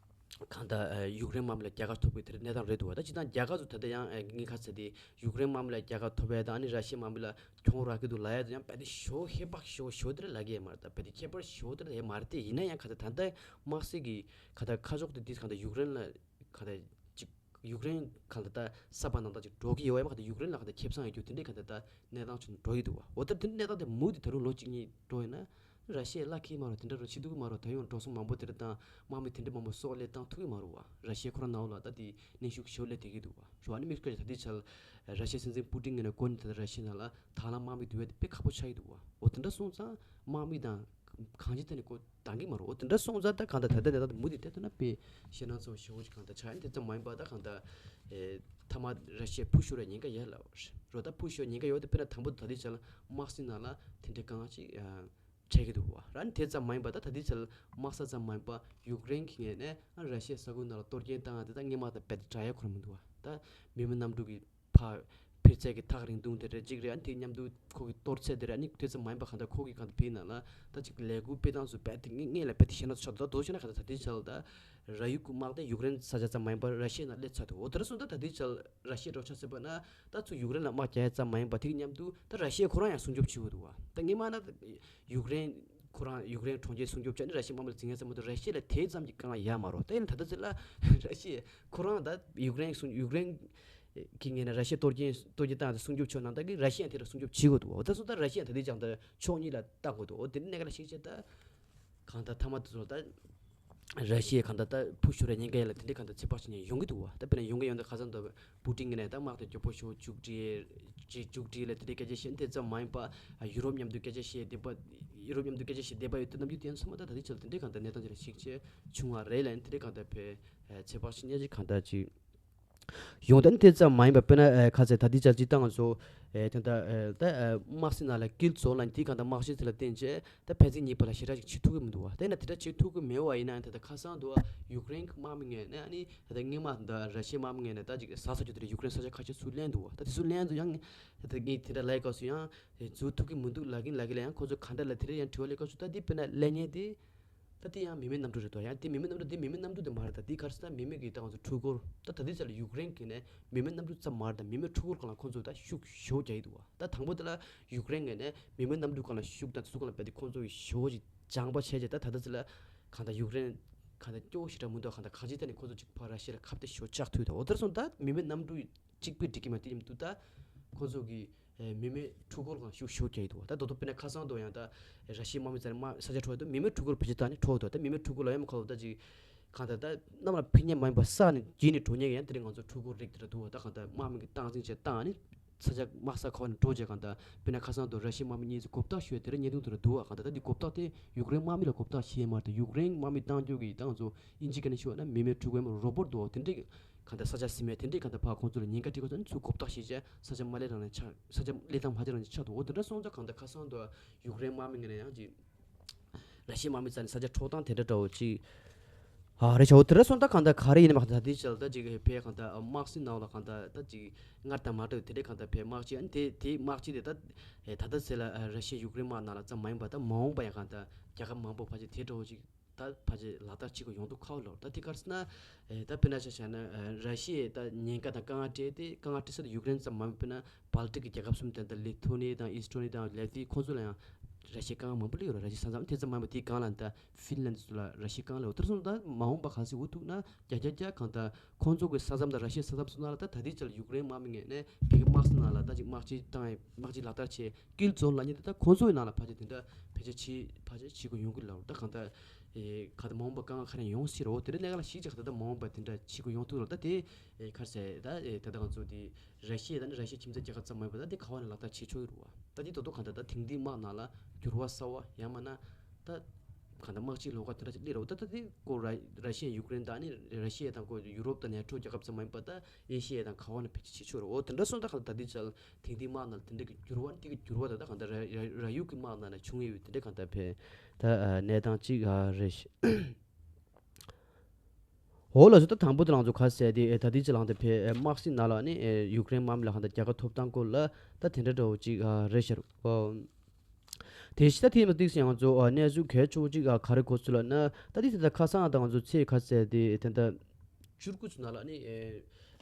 གང་ལྟར་ཡུཀ་རེན་དམག་མི་ལ་རྒྱལ་ཁ་ཐོབ་པའི་དེར་གནས་སྟངས་རེད་འདུག་བ། ད་སྤྱིར་བཏང་རྒྱལ་ཁ་ཚོ་ད་ལྟ་ཡང་ངས་ཁ་ཚ་དེ་ཡུཀ་རེན་དམག་མི་ལ་རྒྱལ་ཁ་ཐོབ་པའི་དང་ཨ་ནི་ར་ཤི་ཡའི་དམག་མི་ལ་གྱོང་རག་གི་འདུག་ལབ་ཡ་དེ་ཡང་དཔེ་དེ་ཞོ་ཧེ་བག་ཞོ་ཞོ་དེར་ལབ་ཀྱི་ཡོད་མ་རེད། ད་དཔེ་དེ་ཁྱད་པར་ཞོ་དེར་ཡོད་མ་རེད། དེ་ཡིན་ན་ཡང་ག་ད་ད་ལྟ་དམག་སྲིད་ཀྱི་ག་ད་ཁ་ཕྱོགས་དེ་དེ་ག་ད་ཡུཀ་རེན་ལ་ ག་ད་ཅིག་ཡུཀ་རེན་ག་ད་ད་ས་བབ་ནང་ད་ཅིག་འགྲོ་གི་ཡོད་པ་ཡིན་པ། ག་ད་ཡུཀ་རེན་ལ་ག་ད་ཁེ་བཟང་ཡོད་རྒྱུ་དེ་འདྲའི་ག་ད་ད་གནས་སྟངས་ཅིག་འགྲོ་ཡི་འདུག་བ། འོ་ད་དེ་གནས་སྟངས་དེ་མུ་མཐུད་ད་རུང་ལོ་གཅིག་གཉིས་འགྲོ་ཡིན་ན། ར་ཤི་ཡའི་ལ་ཁེལ་མ་རོ། དེ་འདྲ་རུ་ཤི་ཐུབ་ཀྱི་མ་རོ། ད་ཡོང་འགྲོ་སོང་མང་པོ་དེ་འདྲ་དང་དམག་མི་དེ་འདྲ་མང་པོ་སྲོག་བློས་བཏང་ཐུབ་ཀྱི་མ་རོ་བ། ར་ཤི་ཡ་ཁོ་རང་ནང་ལ་ད་དེ་གནོན་ཤུགས་ཞེ་པོ་སླེབས་བསྡད་ཀྱི་འདུག་བ། ཞུ་བ་ནི་མི་སྐད་ཆ་ད་དེ་ཆ་ལ་ར་ཤི་ཡའི་སྲིད་འཛིན་པུ་ཏིན་ངོས་ནས་གོ་ནི་ད་ལྟ་ར་ཤི་ཡ་ནང་ལ་ད་ལ་དམག་མི་བསྡུ་བ་དེ་དཔེ་ཁག་པོ་ཆགས་ཀྱི་འདུག་བ། འོ་དེ་འདྲ་སོང་ཙང་དམག་མི་དང་གང་ཅི་ཐད་ནས་ཀོ་འདང་གི་མ་རེད། འོ་དེ་འདྲ་སོང་ཙང་ད་གང་ལྟར་ད་ལྟ་ནས་ད་མུ་མཐུད་བལྟས་ཐུབ་ན་དཔེ་ཞེད་སྣང་ཚ་བོ་ཞེ་པོ་ཅིག་གང་ལྟར་ཆགས་ཡིན། དེ་ཙམ་མ་ཡིན་པ་ད་གང་ལྟར་ཨེ་མཐའ་མ་ར་ཤི་ཡ་ཕུ་ཤོར་བའི་ཉེན་ཁ་ཡོད་ལབ་རེད། ད་ཕུ་ཤོར་ཉེན་ཁ་ཡོད་དེ་དཔེར་ན་དང་པོ་ད་ལྟའི་ཆ་ལ་དམག་སྲིད་ནང་ལ་དེ་འདྲའི་དཀའ་ངལ་ཅིག་ཨ་འཕྲད་ཀྱི་འདུག་བ། ར་ནི་དེ་ཙམ་མ་ཡིན་པ་ད་ད་ལྟའི་ཆ་ལ་དམག་ས་ཙམ་མ་ཡིན་པ་ཡུཀ་རེན་གྱི་ངོས་ནས་ཨ་ར་ཤི་ཡའི་ས་ཁུལ་ནང་ལ་གཏོར་སྐྱོན་བཏང་ཡ་དེ་ད་སྔོན་མ་དང་རྦད་དེ་འདྲ་ཡ་ཁོ་རང་མི་འདུག་བ། ད་མི་མེད་གནམ་གྲུ་གི་ཕར་འཕུར་ཚད་ཀྱི་ཐག་རིང་ཐུང་དེ་རེད་གཅིག་རེད། ཨ་ནི་དེ་མཉམ་དུ་ཁོ་གི་གཏོར་ཚད་དེ་རེད། ཨ་ནི་དེ་ཙམ་མ་ཡིན་པ་གང་ལྟར་ཁོ་གི་གང་ལྟར་བོད་ནང་ལ་ད་ཅིག་ལས་འགུལ་སྤེལ་སྟངས་སུ་རྦད་དེ་ངེས་ངེས་ལ་རྦད་དེ་ཞེད་སྣང་ཚ་ཆགས་འདུག་ད་དོ་ཞེ་ན་གང་ལྟར་ད་ལྟའི་ཆ་ལ་ད་ར་ཡུག་གི་དམག་དེ་ཡུཀ་རེན་ས་ཆ་ཙམ་མ་ཡིན་པར་ར་ཤི་ཡའི་ནང་སླེབས་ཚར་འདུག་འོ་དེ་འདྲ་སོང་ད་ད་ལྟའི་ཆ་ལ་ར་ཤི་ཡའི་འགྲོ་ཆ་ཟེར་བ་ན་ད་ཚུར་ཡུཀ་རེན་ལ་དམག་རྒྱག་ཡ་ཙམ་མ་ཡིན་པ་དེ་གི་མཉམ་དུ་ད་ར་ཤི་ཡ་ཁོ་རང་ཡང་སྲུང་སྐྱོབ་བྱེད་དགོས་འདུག་བ། ད་སྔོན་མ་ན་ཡུཀ་རེན་ཁོ་རང་ཡུཀ་རེན་གྲོང་ཁྱེར་སྲུང་སྐྱོབ་བྱས་ནས་ར་ཤི་ཡའི་དམག་མི་ལ་འཛིང་ཡ་ཙམ་མ་གཏོགས་ར་ཤི་ཡ་ལ་དེ་ཙམ་གྱི་དཀའ་ངལ་ཡོད་མ་རེད། ད་ཡིན་ད་ལྟ་ཚེ་ལ་ར་ཤི་ཡ་ཁོ་རང་ད་ཡུཀ་རེན་སྲུང་ཡུཀ་རེན་གི་ངོས་ནས་ར་ཤི་ཡ་གཏོར་སྐྱོན་གཏོར་སྐྱོན་བཏང་སྟེ་སྲུང་སྐྱོབ་བྱས་ནང་ལྟར་གྱི་ར་ཤི་ཡ་དེ་ལ་སྲུང་སྐྱོབ་བྱེད་དགོས་འདུག་འོ་ད་སོང་ད་ར་ཤི་ཡ་ད་ལྟའི་ཆ་ལ་ཕྱོགས་གཉིས་ལ་ལྟ་དགོས་འདུག་འོ་དེ་ནི་གནད་འགག་ལ་ཞིག་བྱས་ད་གང་ལྟར་མཐའ་མ་དེ་ཚོ་ད་ར་ཤི་ཡ་གང་ལྟར་ད་ཕུ་ཤོར་བའི་ཉེན་ཁ་ཡོད་ལ་དེ་འདྲའི་གང་ལྟར་ཚོད་དཔག་བྱེད་མཁན་ཡོང་གི་འདུག་བ། ད་དཔེར་ན་ཡོང་གི་ཡོད་འདུག་ཁ་སང་ད་པུ་ཏིན་གྱི་ནས་ད་དམག་དེ་མགྱོགས་པོ་ཤོག་མཇུག་སྒྲིལ་ཅིག་མཇུག་སྒྲིལ་ལ་དེ་འདྲའི་སྐད་ཆ་བཤད་དེ་ཙམ་མ་ཡིན་པ་ཡུ་རོབ་མཉམ་དུ་སྐད་ཆ་བཤད་བསྡད་པ་ཡུ་རོབ་མཉམ་དུ་སྐད་ཆ་བཤད་བསྡད་པ་ཡོད་དུས་རྣམ་འགྱུར་དེ་ཚང་མ་ད་ད་ལྟའི་ཆ་ལ་དེ་འདྲའི་གང་ལྟར་གནས་སྟངས་ཅིག་ལ་ཞིག་ཆེ་བྱུང་བ་རེད་ལ་ཡིན་དེ་འདྲའི་གང་ལྟར་བས་ཚོད་དཔག་བྱེད་མཁན་ཅིག་གང་ལྟར་ཅིག་ཡོང་དོན་དེ་ཙམ་མ་ཡིན་པ་དཔེར་ན་ཨེ་ཁ་ཚད་ད་ལྟའི་ཆར་སྤྱིར་བཏང་ང་ཚོ་ཨེ་དེ་འདྲ་ཨེ་ད་ཨེ་དམག་སྲིད་ནང་ལ་སྐུལ་འཛོམས་ལ་དེའི་གང་ལྟར་དམག་ཤེད་དེ་ལ་བརྟེན་བྱས་ད་ཕན་ཚུན་གཉིས་བར་ལ་ཞེ་དྲག་ཅིག་བྱེད་ཐུབ་ཀྱི་མི་འདུག་བ། དེ་ན་དེ་འདྲ་བྱེད་ཐུབ་ཀྱི་མེད་པ་ཡིན་ན་ད་ལྟ་ཁ་སང་དུ་ཡུཀ་རེན་གྱི་དམག་མི་ངོས་ནས་ཨ་ནི་ད་ལྟ་སྔོན་མ་ད་ར་ཤི་ཡའི་དམག་མི་ངོས་ནས་ད་ཅིག་ཟ་ས་ཆུ་དེ་འདྲ་ཡུཀ་རེན་ས་ཆ་ཁ་ཤས་ཚུར་ལེན་འདུག་བ། ད་དེ་ཚུར་ལེན་དུས་ཡང་ད་ངས་དེ་འདྲ་ལབ་སྐབས་སུ་ཡང་འཛུལ་ཐུབ་ཀྱི་མི་འདུག་ལབ་ཀྱིན་ལབ་ཀྱིན་ལ་ཡང་ཁོ་ཚོ་ག་འདྲ་ལ་དེ་འདྲ་ཡང་དྲི་བ་སླེབས་སྐབས་སུ་ད་འདི་དཔེར་ན་ལབ་མཁན་དེ། ད་དེ་ཡང་མི་མེད་གནམ་གྲུ་རེད་དོ། ཡང་དེ་མི་མེད་གནམ་གྲུ་དེ་མི་མེད་གནམ་གྲུ་དེ་མ་རེད། ད་དེ་ག་རེ་ཟེར་ན་མི་མེད་ཀྱི་ད་ང་ཚོ་འཕྲུལ་འཁོར་ད་ད་ལྟའི་ཆ་ལ་ཡུཀ་རེན་གྱི་ནས་མི་མེད་གནམ་གྲུ་ཙམ་མ་རེད། ད་མི་མེད་འཕྲུལ་འཁོར་སྒང་ལ་ཁོ་ཚོ་ད་ཤུགས་ཞེ་པོ་རྒྱག་གི་འདུག་བ། ད་དང་པོ་དེ་ལ་ཡུཀ་རེན་གྱི་ནས་མི་མེད་གནམ་གྲུ་སྒང་ལ་ཤུགས་དང་དེ་ཚོ་སྒང་ལ་རྦད་དེ་ཁོ་ཚོ་གི་ཞེ་པོ་ཅིག་སྦྱངས་པ་བྱས་རྗེས་ད་ད་ལྟ་ཆ་ལ་གང་ལྟར་ཡུཀ་རེན་གང་ལྟར་སྐྱོ་བོ་ཞེ་དྲག་མི་འདུག་གང་ལྟར་གང་ཅིའི་ཐད་ནས་ཁོ་ཚོ་ཅིག་ཕར་ར་ཤི་ཡ་ལ་ཁ་གཏད་ཞེ་པོ་བཅག་ཐུབ་ཡོད་ད། འོ་དེར་སོང་ད་མི་མེད་གནམ་གྲུ་གཅིག་པོས་འགྲིག་གི་མ་རེད། དེ་མཉམ་དུ་ད་ཁོ་ཚོ་གི་ཨེ་མི་མེད་འཕྲུལ་འཁོར་སྒང་ཤུགས་ཞེ་པོ་རྒྱག་གི་འདུག་བ། ད་ད་དུང་དཔེར་ན་ཁ་སང་དུ་ཡང་ད་ར་ཤི་ཡའི་དམག་མི་རྩ་ནས་དམག་ས་ཆ་འཕྲོག་ཡ་འདུག་མི་མེད་འཕྲུལ་འཁོར་ཕལ་ཆེར་ད་ནི་འཕྲོག་འདུག་ད་མི་མེད་འཕྲུལ་འཁོར་ལ་ཡང་མ་ཁ་ལོ་ད་ཅིག་གང་ལྟར་ད་གནམ་ལ་འཕུར་མཁན་མ་ཡིན་པ་ས་ནས་བརྗིད་ནས་འགྲོ་མཁན་གྱི་ཡང་དེ་རིང་ང་ཚོ་འཕྲུལ་འཁོར་རིགས་དེ་འདྲ་འདུག་བ། ད་གང་ལྟར་དམག་མི་གི་སྟངས་འཛིན་བྱས་བཏང་ནི་ས་ཆ་དམག་ས་ཁ་བ་ནས་འགྲོ་བྱས་གང་ལྟར་དཔེར་ན་ཁ་སང་དུ་ར་ཤི་ཡའི་དམག་མི་གཉིས་ཚོ་གོ་བརྡ་ཞུ་ཡ་དེ་འདྲ་བརྙན་ཐུང་དེ་འདྲ་འདུག་བ། གང་ལྟར་ད་འདི་གོ་བརྡ་དེ་ཡུཀ་རེན་དམག་མི་ལ་གོ་བརྡ་ཞུ་ཡ་མ་རེད། ད་ཡུཀ་རེན་དམག་མི་བཏང་རྒྱུ་གི་ད་ང་ཚོ་ཨིན་ཇི་སྐད་ནས་ཞུ་བ་ན་མི་མེད་འཕྲུལ་འཁོར་ཡང་རོ་བོ་ཊི་འདུག་བ། དེ་འདྲའི་གང་ལྟར་ས་ཆ་ཟིན་མེད་དེ་འདྲའི་གང་ལྟར་ཕར་ཁོང་ཚོ་ལ་ཉེན་ཁ་འཕྲད་ཁ་ཚོ་ནི་ཚུར་གོ་བརྡ་ཞིག་བྱས་ས་ཆ་མ་སླེབས་རང་ནས་ཆགས། ས་ཆ་སླེབས་སྟངས་མ་བྱས་རང་ནས་ཆགས་འདུག་འོ་དེ་འདྲ་སོང་ཙང་གང་ལྟར་ཁ་སང་དུ་ཡུཀ་རེན་དམག་མི་ངོས་ནས་ཡང་ཅིག་ར་ཤི་ཡའི་དམག་མི་རྩ་ནས་ས་ཆ་འཕྲོག་སྟངས་དེ་འདྲ་འདྲ་བོ་ཅིག་ཨ་རེད་ཤག་འོ་དེ་འདྲ་སོང་ཙང་གང་ལྟར་ག་རེ་ཡིན་ནའི་མ་གཏོགས་ད་ལྟའི་ཆར་ད་ཅིག་ཕའི་གང་ལྟར་དམག་སྲིད་ནང་ལ་གང་ལྟར་ད་ཅིག་སྔར་དང་མ་འདྲ་བའི་དེ་འདྲའི་གང་ལྟར་ཕའི་དམག་སྤྱི་ཨ་ནི་དེ་དེའི་དམག་སྤྱི་དེ་ད་ད་ལྟ་ཚེ་ལ་ར་ཤི་ཡ་ཡུཀ་རེན་དམག་ནང་ལ་ཙམ་མ་ཡིན་པ་ད་མ་འོངས་པ་ཡང་གང་ལྟར་རྒྱལ་ཁབ་མང་པོ་ཕལ་ཆེར་དེ་འདྲ་བོ་ཅིག་ད་ཕལ་ཆེར་ལག་བསྟར་བྱེད་དགོས་ཡོང་དུས་ཁག་པོ་ལོར། ད་དེ་ག་རེ་ཟེར་ན་ཨེ་ད་དཔེར་ན་ཆ་བཞག་ན་ཨེ་ར་ཤི་ཡས་ད་ཉེན་ཁ་དང་དཀའ་ངལ་འཕྲད་དེ་དཀའ་ངལ་འཕྲད་ས་དེ་ཡུཀ་རེན་ཙམ་མ་ཡིན་པ་དཔེར་ན་བལ་ཏིག་གི་རྒྱལ་ཁབ་གསུམ་དེ་འདྲ་ལི་ཐུ་ནི་དང་ཨིས་ཏོ་ནི་དང་ལེ་ཏི་ཁོང་ཚོ་ལ་ཡང་ར་ཤི་ཡས་དཀའ་ངལ་མང་པོ་སླེབས་ཡོད་རེད། ར་ཤི་ཡ་ས་མཚམས་དེ་ཙམ་མ་ཡིན་པ་དེའི་སྒང་ལ་ད་ཧྥིན་ལན་ཚོ་ལ་ར་ཤི་ཡས་དཀའ་ངལ་ཡོད། དེར་སོང་ད་མ་འོངས་པ་ག་ཚོད་འུ་ཐུག་ན་རྒྱ་རྒྱ་རྒྱ་གང་ལྟར་ཁོང་ཚོ་གི་ས་མཚམས་དང་ར་ཤི་ཡའི་ས་མཚམས་སོང་ན་ལ་ད་ད་ལྟའི་ཆར་ཡུཀ་རེན་དམག་མི་ངོས་ནས་བོད་ཀྱི་དམག་ས་ནང་ལ་ད་ཅིག་དམག་སྤྱི་བཏང་དམག་སྤྱི་ལག་བསྟར་བྱས། སྐུལ་འཛོམས་ལབ་མཁན་དེ་ད་ཁོང་ཚོའི་ནང་ལ་ཕལ་ཆེར་དེ་འདྲ་ཕལ་ཆེར་བྱེད་ཕལ་ཆེར་བྱེད་དགོས་ཡོང་གི་ལབ། ད་གང་ལྟར་ཨེ་ག་ད་མ་འོངས་པ་དཀའ་ངལ་ག་རེ་ཡོང་སྲིད་རོ། དེ་འདྲ་གནད་འགག་ལ་གཞིགས་བྱས་ག་ད་ད་མ་འོངས་པ་དེ་འདྲ་བྱེད་དགོས་ཡོང་ཐུག་ལབ། ད་དེ་ཨེ་ག་རེ་ཟེར་ད་ཨེ་ད་ད་ང་ཚོ་དེ་ར་ཤི་ཡ་ད་ནི་ར་ཤི་ཡའི་ཁྱིམ་མཚེས་རྒྱལ་ཁབ་ཙམ་མ་ཡིན་པ་ད་དེ་ག་བ་ནས་ལག་བསྟར་བྱེད་ཆོག་གི་རེད་བ། ད་དེ་ད་དུང་གང་ལྟར་ད་དེང་དུས་དམག་ནང་ལ་འགྱུར་བ་གསར་བ་ཡང་མིན་ན་ད་གང་ལྟར་དམག་སྤྱིའི་ལོགས་ཀ་དེ་འདྲ་ཅིག་སླེབས་རོ། ད་ད་དེ་ཁོ་ར་ར་ཤི་ཡ་ཡུཀ་རེན་ད་ནི་ར་ཤི་ཡ་དང་ཁོ་ཡུ་རོབ་དང་ནེ་ཊོ་རྒྱལ་ཁབ་ཙམ་མ་ཡིན་པ་ད་ཨེ་ཤི་ཡ་དང་ག་བ་ནས་ཕལ་ཆེར་བྱེད་ཆོག་རེད། འོ་དེ་འདྲ་སོང་ད་གང་ལྟར་ད་དེ་ཆར་དེང་དུས་དམག་ནང་ལ་དེ་འདྲ་གི་འགྱུར་བ་དེ་གི་འགྱུར་བ་ད་ད་གང་ལྟར་ར་ར་ར་ཡུག་གི་དམག་ནང་ནས་བྱུང་ཡོད་པའི་དེ་འདྲ་གང་ལྟར་ཕལ་ད་གནས་སྟངས་ཅིག་རེད་ཤག་འོ་ལགས་སོ། ད་དང་པོ་དེ་ལང་ཚོ་ག་ཟེར་དེ་ད་ལྟའི་ཆ་ལང་དེ་ཕལ་དམག་སྲིད་ནང་ལ་ནི་ཡུཀ་རེན་དམག་མི་ལ་གང་ལྟར་རྒྱལ་ཁ་ཐོབ་སྟངས་སྐོར་ལ་ད་དེ་འདྲ་འདྲ་བོ་ཅིག་རེད་ཤག་དེ་ཕྱི་ད་དེ་མ་ཏིག་སེ་ང་ཚོ་གནས་ཚུལ་གལ་ཆེ་བོ་ཅིག་ག་རེ་གོ་སོང་ལབ་ན། ད་དེ་དེ་ད་ཁ་སང་ད་ང་ཚོ་ཚེས་ག་ཟེར་དེ་དེ་ད་བཅུ་དགུ་ཚོ་ནང་ལ་ནི་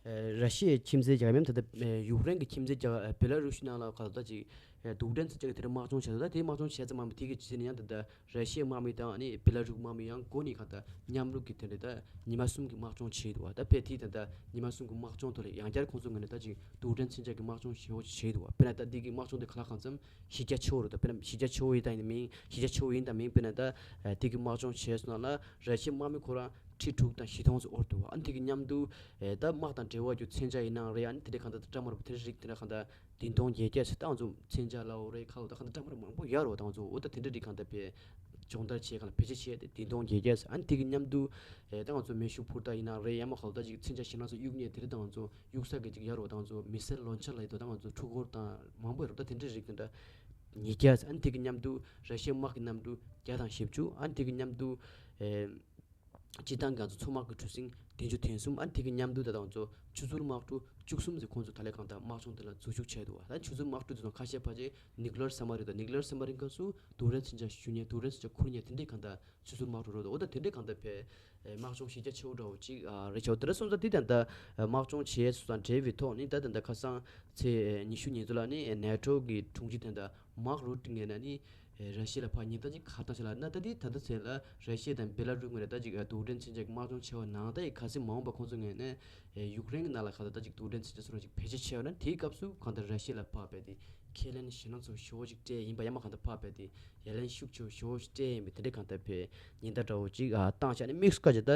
ར་ཤི་ཡའི་ཁྱིམ་མཚེས་རྒྱལ་ཁབ་ཡང་ད་ལྟ་ཡུཀ་རེན་གྱི་ཁྱིམ་མཚེས་རྒྱལ་ཁབ་བེ་ལ་རུ་ཤི་ནང་ལ་ག་ད་ཅིག་རྡུལ་ཕྲན་མཚོན་ཆ་གི་དེ་འདྲ་དམག་སྦྱོང་བྱས་འདུག་ད་དེའི་དམག་སྦྱོང་བྱས་ཙམ་མ་ཡིན་པར་དེ་གི་རྗེས་ནས་ཡང་ད་ལྟ་ར་ཤི་ཡའི་དམག་མི་དང་ཨ་ནི་བེ་ལ་རུ་དམག་མི་ཡང་སྒོ་ནས་གང་ལྟར་མཉམ་རུབ་ཀྱི་དེ་འདྲ་ད་ཉི་མ་གསུམ་གྱི་དམག་སྦྱོང་བྱས་འདུག་ད་དཔེ་དེ་ད་ལྟ་ཉི་མ་གསུམ་གྱི་དམག་སྦྱོང་ཐོག་ལ་ཡང་བསྐྱར་ཁོང་ཚོ་ངོས་ནས་ད་ཅིག་རྡུལ་ཕྲན་མཚོན་ཆ་གི་དམག་སྦྱོང་ཞེ་པོ་ཅིག་བྱས་འདུག་དཔེར་ན་ད་འདི་གི་དམག་སྦྱོང་དེ་ག་ལ་གང་འཚམ་གཞི་རྒྱ་ཆེ་བོ་རེད། ད་དཔེར་ན་གཞི་རྒྱ་ཆེ་བོ་ཡིན་དང་མིན་གཞི་རྒྱ་ཆེ་བོ་ཡིན་དང་མིན་དཔེར་ན་ད་དེ་གི་དམག་སྦྱོང་བྱས་སོང་ན་ར་ཤི་ཡའི་དམག་མི་ཁོ་རང་ཁྲི་དྲུག་དང་བཞི་སྟོང་ཙམ་འོར་འདུག་ཨ་ནི་དེ་གི་མཉམ་དུ་ད་དམག་དང་འབྲེལ་བ་རྒྱུ་མཚོན་ཆ་ཡིན་ནའང་རེད། ཨ་ནི་དེ་འདྲའི་གང་ལྟར་འདྲ་མ་རུ་དེ་འདྲའི་རིགས་དེ་འདྲ་གང་ལྟར་བདུན་སྟོང་བརྒྱད་བརྒྱ་ཟེར་ད་ང་ཚོ་མཚོན་ཆ་ལའོ་རེད་ཁ་ལོ་ད་གང་ལྟར་འདྲ་མ་རུ་མང་པོ་ཡོད་རེད། ད་ང་ཚོ་འོ་ད་དེ་འདྲའི་རིགས་གང་ལྟར་བེད་སྦྱོང་བརྡར་བྱས་གང་ལ་བེད་སྤྱོད་བྱས་ཏེ་བདུན་སྟོང་བརྒྱད་བརྒྱ་ཟེར་ཨ་ནི་དེ་གི་མཉམ་དུ་ད་ང་ཚོ་མེ་ཤུགས་འཕུར་མདའ་ཡིན་ནའང་རེད། ཡང་མ་ཁ་ལོ་ད་ཅིག་མཚོན་ཆ་ཞེ་ན་ཚོ་གཡུག་ནས་དེ་འདྲ་ད་ང་ཚོ་གཡུག་ས་གི་ཅིག་ཡོད་རེད། ད་ང་ཚོ་མི་སེལ་ལོན་ཆ་ལ་ཡོད་ད་ང་ཚོ་འཕྲུལ་འཁོར་དང་མང་པོ་ཡོད་རེད། ད་དེ་འདྲའི་རིགས་དེ་འདྲ་ཉིས་བརྒྱ་ཨ་ནི་དེ་གི་མཉམ་དུ་ར་ཤི་ཡའི་དམག་གི་མཉམ་དུ་བརྒྱ་དང་བཞི་བཅུ་ཨ་ནི་དེ་གི་མཉམ་དུ་ཨེ། སྤྱི་བཏང་གི་ང་ཚོ་མཚོ་དམག་གི་གྲུ་གཟིངས་བདུན་ཅུ་དོན་གསུམ་ཨ་ནི་དེ་གི་མཉམ་དུ་ད་ལྟ་ང་ཚོ་ཆུ་ཚོད་དམག་གྲུ་བཅུ་གསུམ་ཟེར་ཁོང་ཚོ་ད་ལས་གང་ལྟར་དམག་སྦྱོང་དེ་ལ་འཛུལ་ཞུགས་བྱས་འདུག་ད་ཆུ་ཚོད་དམག་གྲུ་དེ་ཚོ་ཁ་ཤས་ཕལ་ཆེར་ནིག་ལར་སབ་མ་རིན་དང་ནིག་ལར་སབ་མ་རིན་ག་སུ་རྡུལ་ཕྲན་མཚོན་ཆ་ཞུ་མཁན་རྡུལ་ཕྲན་མཚོན་ཆ་འཁུར་མཁན་དེ་འདྲའི་གང་ལྟར་ཆུ་ཚོད་དམག་གྲུ་རོལ་འདུག་འོ་ད་དེ་འདྲའི་གང་ལྟར་བས་དམག་སྦྱོང་གཞི་རྒྱ་ཆེ་བོ་འདྲ་བོ་ཅིག་རེད་ཆོག་དེ་འདྲ་སོང་ཙང་དེ་ད་ལྟ་དམག་སྦྱོང་བྱས་སོང་ཙང་འབྲེལ་བའི་ཐོག་ནས་ད་ད་ལྟ་ཁ་སང་ཚེས་ཉི་ཤུ་ཉིན་ཚོ་ལ་ནི་ནེ་ཊོ་གི་དྲུང་ཆེ་དེ་ད་མག་རུ་ཊི་ངོས་ནས་ནི་ར་ཤི་ཡ་ལ་ཕར་ཉེན་བརྡ་ཅིག་ག་རེ་བཏང་ཤག་ལབ་ན་ད་དེ་ད་ལྟ་ཚེ་ལ་ར་ཤི་ཡ་དང་བེ་ལ་རུ་ངོས་ནས་ད་ཅིག་རྡུལ་ཕྲན་མཚོན་ཆ་གི་དམག་སྦྱོང་བྱས་པ་ནང་ད་ཡི་ག་ཚོད་མ་འོངས་པ་ཁོང་ཚོ་ངོས་ནས་ཡུཀ་རེན་གྱི་ནང་ལ་ག་ད་ད་ཅིག་རྡུལ་ཕྲན་མཚོན་ཆ་སོགས་ཅིག་བེད་སྤྱོད་བྱས་པ་ན་དེའི་སྐབས་སུ་གང་ལྟར་ར་ཤི་ཡ་ལ་ཕར་བས་དེ་ཁས་ལེན་ཞེ་ན་ཚོ་ཞེ་པོ་ཅིག་སྤྲད་ཡིན་པ་ཡང་མ་གང་ལྟར་ཕར་བས་དེ་ཡ་ལན་ཤུགས་ཆེ་བོ་ཞེ་པོ་ཅིག་སྤྲད་ཡིན་པའི་དེ་འདྲའི་གང་ལྟར་བས་ཉེན་བརྡ་འདྲ་བོ་ཅིག་བཏང་ཤག་ནི་དམིགས་སུ་བཀར་བྱས་ད་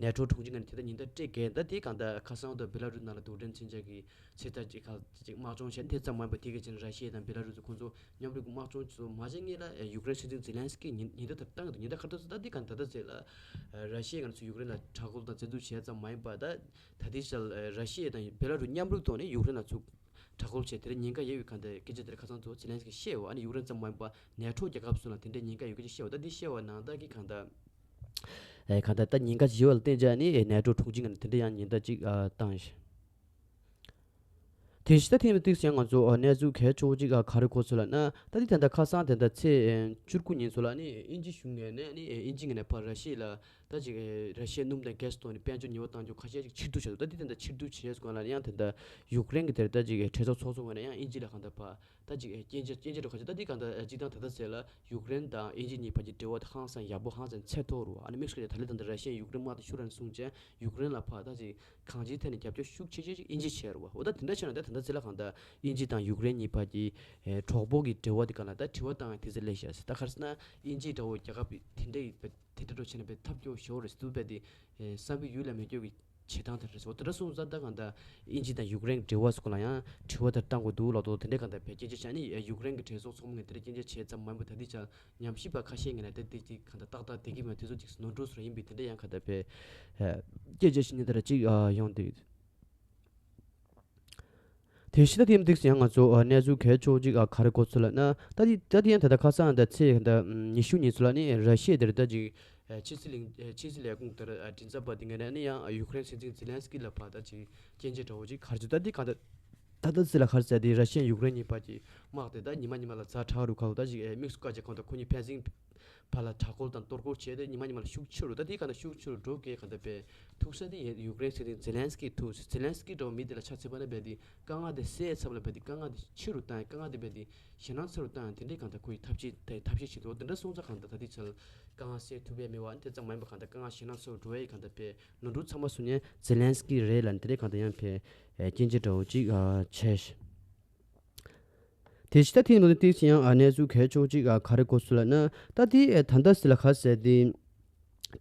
ནེ་ཊོ་དྲུང་ཆེ་ངོས་ནས་དེ་ལྟར་ཉེན་བརྡ་སྤྲད་མཁན་ད་དེ་གང་ལྟར་ཁ་སང་དུ་བེ་ལ་རུ་ནང་ལ་རྡུལ་ཕྲན་མཚོན་ཆ་གི་ཚེ་ཐར་གཅིག་ཁག་གཅིག་དམག་སྦྱོང་བྱས་ནས་དེ་ཙམ་མ་ཡིན་པར་དེ་གའི་ཆེད་ནས་ར་ཤི་ཡ་དང་བེ་ལ་རུ་ཚོ་ཁོང་ཚོ་མཉམ་རུབ་ཀྱི་དམག་སྦྱོང་ཚོ་མ་བྱས་སྔོན་ལ་ཡུཀ་རེན་སྲིད་འཛིན་ཛེ་ལན་སི་ཀི་ཉིན་ཉིན་ལྟར་བཏང་གི་འདུག་ཉིན་ལྟར་ཁ་ཐོག་ཚོ་ད་འདི་ག་ད་ལྟ་ཚེ་ལ་ར་ཤི་ཡ་ང་ཚོ་ཡུཀ་རེན་ལ་དྲག་རྒོལ་དང་བཙན་འཛུལ་བྱས་ཙམ་མ་ཡིན་པར་ད་ད་ལྟའི་ཆར་ར་ཤི་ཡ་དང་བེ་ལ་རུ་མཉམ་རུབ་ཐོག་ནས་ཡུཀ་རེན་ལ་ཚུར་དྲག་རྒོལ་བྱས་དེར་ཉེན་ཁ་ཡོད་པའི་གང་ལྟར་སྐད་ཆ་དེར་ཁ་སང་ཚོ་ཛེ་ལན་སི་ཀི་བཤད་འོ་ཨ་ནི་ཡུཀ་རེན་ཙམ་མ་ཡིན་པར་ནེ་ཊོ་རྒྱལ་ཁབ་སོགས་ལ་དེ་འདྲའི་ཉེན་ཁ་ཡོད་སྐད་ཆ་བཤད་འོ་ད་འདི་བཤད་པ་ནང་ལྟར་གྱི་གང་ལྟར་གང་ལྟར་ད་ཉེན་ཁ་ཞི་བ་ལ་བརྟེན་བྱས་ནས་ནེ་ཊོ་དྲུང་ཆེ་ངོས་ནས་དེ་འདྲ་ཡང་ཉེན་བརྡ་ཅིག་བཏང་ཞིང་། དེ་བཞིན་ད་ཐེངས་ཏིག་ཙམ་ང་ཚོ་གནས་ཚུལ་གལ་ཆེ་བོ་ཅིག་ག་རེ་གོ་སོང་ལབ་ན་ད་འདི་ད་ལྟ་ཁ་སང་དེ་འདྲ་ཚེས་བཅུ་དགུ་ཉིན་ཚོ་ལ་ནི་དབྱིན་ཇི་གཞུང་ངོས་ནས་ནི་དབྱིན་ཇི་ངོས་ནས་ཕར་ར་ཤི་ཡ་ལ་ད་ཅིག་ར་ཤི་ཡའི་སྣུམ་དང་གྷེ་སི་ཐོག་ནས་དཔལ་འབྱོར་ཉེས་པ་བཏང་རྒྱུ་ཁ་ཤས་ཅིག་ཕྱིར་བསྡུ་བྱས་འདུག་ད་འདི་དེ་འདྲ་ཕྱིར་བསྡུ་བྱས་སྐོར་ལ་ཡང་དེ་འདྲ་ཡུཀ་རེན་གྱི་དེར་ད་ཅིག་གྲོས་ཚོགས་ཚོགས་གཙོ་ངོས་ནས་ཡང་དབྱིན་ཇི་ལ་གང་ལྟར་ཕར་ད་ཅིག་སྐྱོན་བརྗོད་སྐྱོན་བརྗོད་འདྲ་ཁ་ཤས་ད་འདི་གང་ལྟར་སྤྱིར་བཏང་ད་ལྟ་ཚེ་ལ་ཡུཀ་རེན་དང་དབྱིན་ཇི་གཉིས་བར་གྱི་འབྲེལ་བ་དེ་ཧང་སང་ཡག་པོ་ཧང་སང་ཚད་མཐོ་རུ་ཨ་ནི་དམིགས་སུ་བཀར་ད་ལྟ་ད་ལྟ་ར་ཤི་ཡ་ཡུཀ་རེན་དམག་དེ་ཤུགས་ར་ནས་བཟུང་བྱས་ཡུཀ་རེན་ལ་ཕར་ད་ཅིག་གང་ཅིའི་ཐད་ནས་རྒྱབ་སྐྱོར་ཤུགས་ཆེ་ཤོས་ཤིག་དབྱིན་ཇི་བྱས་རེད་བ། འོ་ད་དེ་འདྲ་བྱས་ན་ད་ད་ལྟ་ཚེ་ལ་གང་ལྟར་དབྱིན་ཇི་དང་ཡུཀ་རེན་གཉིས་བར་གྱི་ཨེ་གྲོགས་པོ་གི་འབྲེལ་བ་དེ་ག་ལ་ད་དྲི་བ་བཏང་བའི་དུས་ཚོད་སླེབས་ཤག་ཟེར། ད་ག་རེ་ཟེར་ན་དབྱིན་ཇི་འདྲ་བོ་རྒྱལ་ཁབ་དེ་འདྲ་ཡི་དེ་འདྲ་འགྲོ་བྱས་ན་བས་ཐབས་སྐྱོ་ཤོར་རེད་ཟེར་དུས་བས་དེ་ཨེ་བསམ་པའི་ཡུལ་ལ་མི་སྐྱོ་གི་བྱེད་སྟངས་དེ་རེད་ཟེར། འོ་དེ་འདྲ་སོང་ཙང་ད་གང་ལྟར་དབྱིན་ཇི་དང་ཡུཀ་རེན་གྱི་འབྲེལ་བ་སོགས་ལ་ཡང་དྲི་བ་དེ་བཏང་དགོས་འདུག་ལབ་དོ་དེ་འདྲ་གང་ལྟར་བས་སྐྱོན་བརྗོད་བྱས་ནས་ཡུཀ་རེན་གྱི་གྲོས་ཚོགས་ཚོགས་མི་ངོས་དེ་འདྲ་སྐྱོན་བརྗོད་བྱས་ཙམ་མ་ཡིན་པ་ད་ལྟའི་ཆར་ཉམས་ཞིབ་པ་ཁ་ཤས་ངོས་ནས་ད་དེ་དེ་གང་ལྟར་ཏག་ཏག་བསྡད་ཀྱི་མེད་དུས་ཚོད་ཅིག་ནོར་འཁྲུལ་སོགས་ཡིན་པས་དེ་འདྲ་ཡང་གང་ལྟར་བས་སྐྱོན་བརྗོད་བྱེད་མཁན་དེ་འདྲ་ཅིག་ཡོང་འདུག་དེ་བཞིན་ད་དེ་མི་འདུག་ཡང་ང་ཚོ་གནས་ཚུལ་གལ་ཆེ་བོ་ཅིག་ག་རེ་གོ་སོང་ལབ་ན་ད་དེ་ད་དེ་ཡང་ད་ལྟ་ཁ་སང་ད་ཚེས་ད་ཉི་ཤུ་ཉིན་ཚོ་ལ་ནི་ར་ཤི་ཡ་དེར་ད་ཅིག་ཕྱི་སྲིད་ལས་ཕྱི་སྲིད་ལས་ཁུངས་དེར་མགྲིན་ཚབ་པ་དེ་ངོས་ནས་ནི་ཡང་ཡུཀ་རེན་སྲིད་འཛིན་ཛེ་ལན་སི་ཀི་ལ་ཕར་ད་ཅིག་སྐྱོན་བརྗོད་འདྲ་བོ་ཅིག་ག་རེ་བྱུང་ད་དེ་གང་ད། ད་ལྟ་ཚེ་ལ་ཁར་ཟེར་དེ་ར་ཤི་ཡ་ཡུཀ་རེན་གཉིས་བར་གྱི་དམག་དེ་ད་ཉི་མ་ཉི་མ་ལ་ཛ་དྲག་རུ་ཁག་ད་ཅིག་དམིགས་སུ་བཀར་བྱས་གང་ལྟར་ཁོ་གཉིས་ཕན་ཚུན་བར་ལ་དྲག་རྒོལ་དང་གཏོར་རྒོལ་བྱས་ཏེ་ཉི་མ་ཉི་མ་ལ་ཤུགས་ཆེ་རུ་ད་དེ་གང་ལྟར་ཤུགས་ཆེ་རུ་འགྲོ་གི་གང་ལྟར་བས་ཐུག་ས་དེ་ཡུཀ་རེན་སྲིད་འཛིན་ཛེ་ལན་སི་ཀི་ཐུག་ཟེར། ཛེ་ལན་སི་ཀི་འདྲ་བོ་མི་དེ་ལ་ཆ་མཚོན་པ་ན་བས་དེ་དཀའ་ངལ་དེ་སེལ་ཚབ་ལ་བས་དེ་དཀའ་ངལ་དེ་ཆེ་རུ་བཏང་དཀའ་ངལ་དེ་བས་དེ་ཞེད་སྣང་ཚ་རུ་བཏང་དེ་འདྲའི་གང་ལྟར་ཁོ་ཡི་ཐབས་ཤེས་དེ་ཐབས་ཤེས་བྱེད་འདུག་དེ་འདྲ་སོང་ཙང་གང་ལྟར་ད་དེ་ཚོ་དཀའ་ངལ་སེལ་ཐུབ་པས་མེད་པ་དེ་ཙམ་མ་ཡིན་པ་གང་ལྟར་དཀའ་ངལ་ཞེད་སྣང་ཚ་རུ་འགྲོ་ཡས་གང་ལྟར་བས། ནོར་འཁྲུལ་ཚང་མ་སོང་ནས་ཛེ་ལན་སི་ཀི་རེད་ལབ་ནས་དེ་འདྲའི་གང་ལྟར་ཡང་ཕེ་སྐྱོན་བརྗོད་འདྲ་བོ་ཅིག་བྱས། དེ་ཕྱི་ད་ཐེངས་ནང་དེ་ཅི་ཡང་གནས་ཚུལ་གལ་ཆེ་བོ་ཅིག་ག་རེ་གོ་སོང་ལབ་ན་ད་དེ་ད་ལྟ་སི་ལ་ཁ་ཟེར་དེ་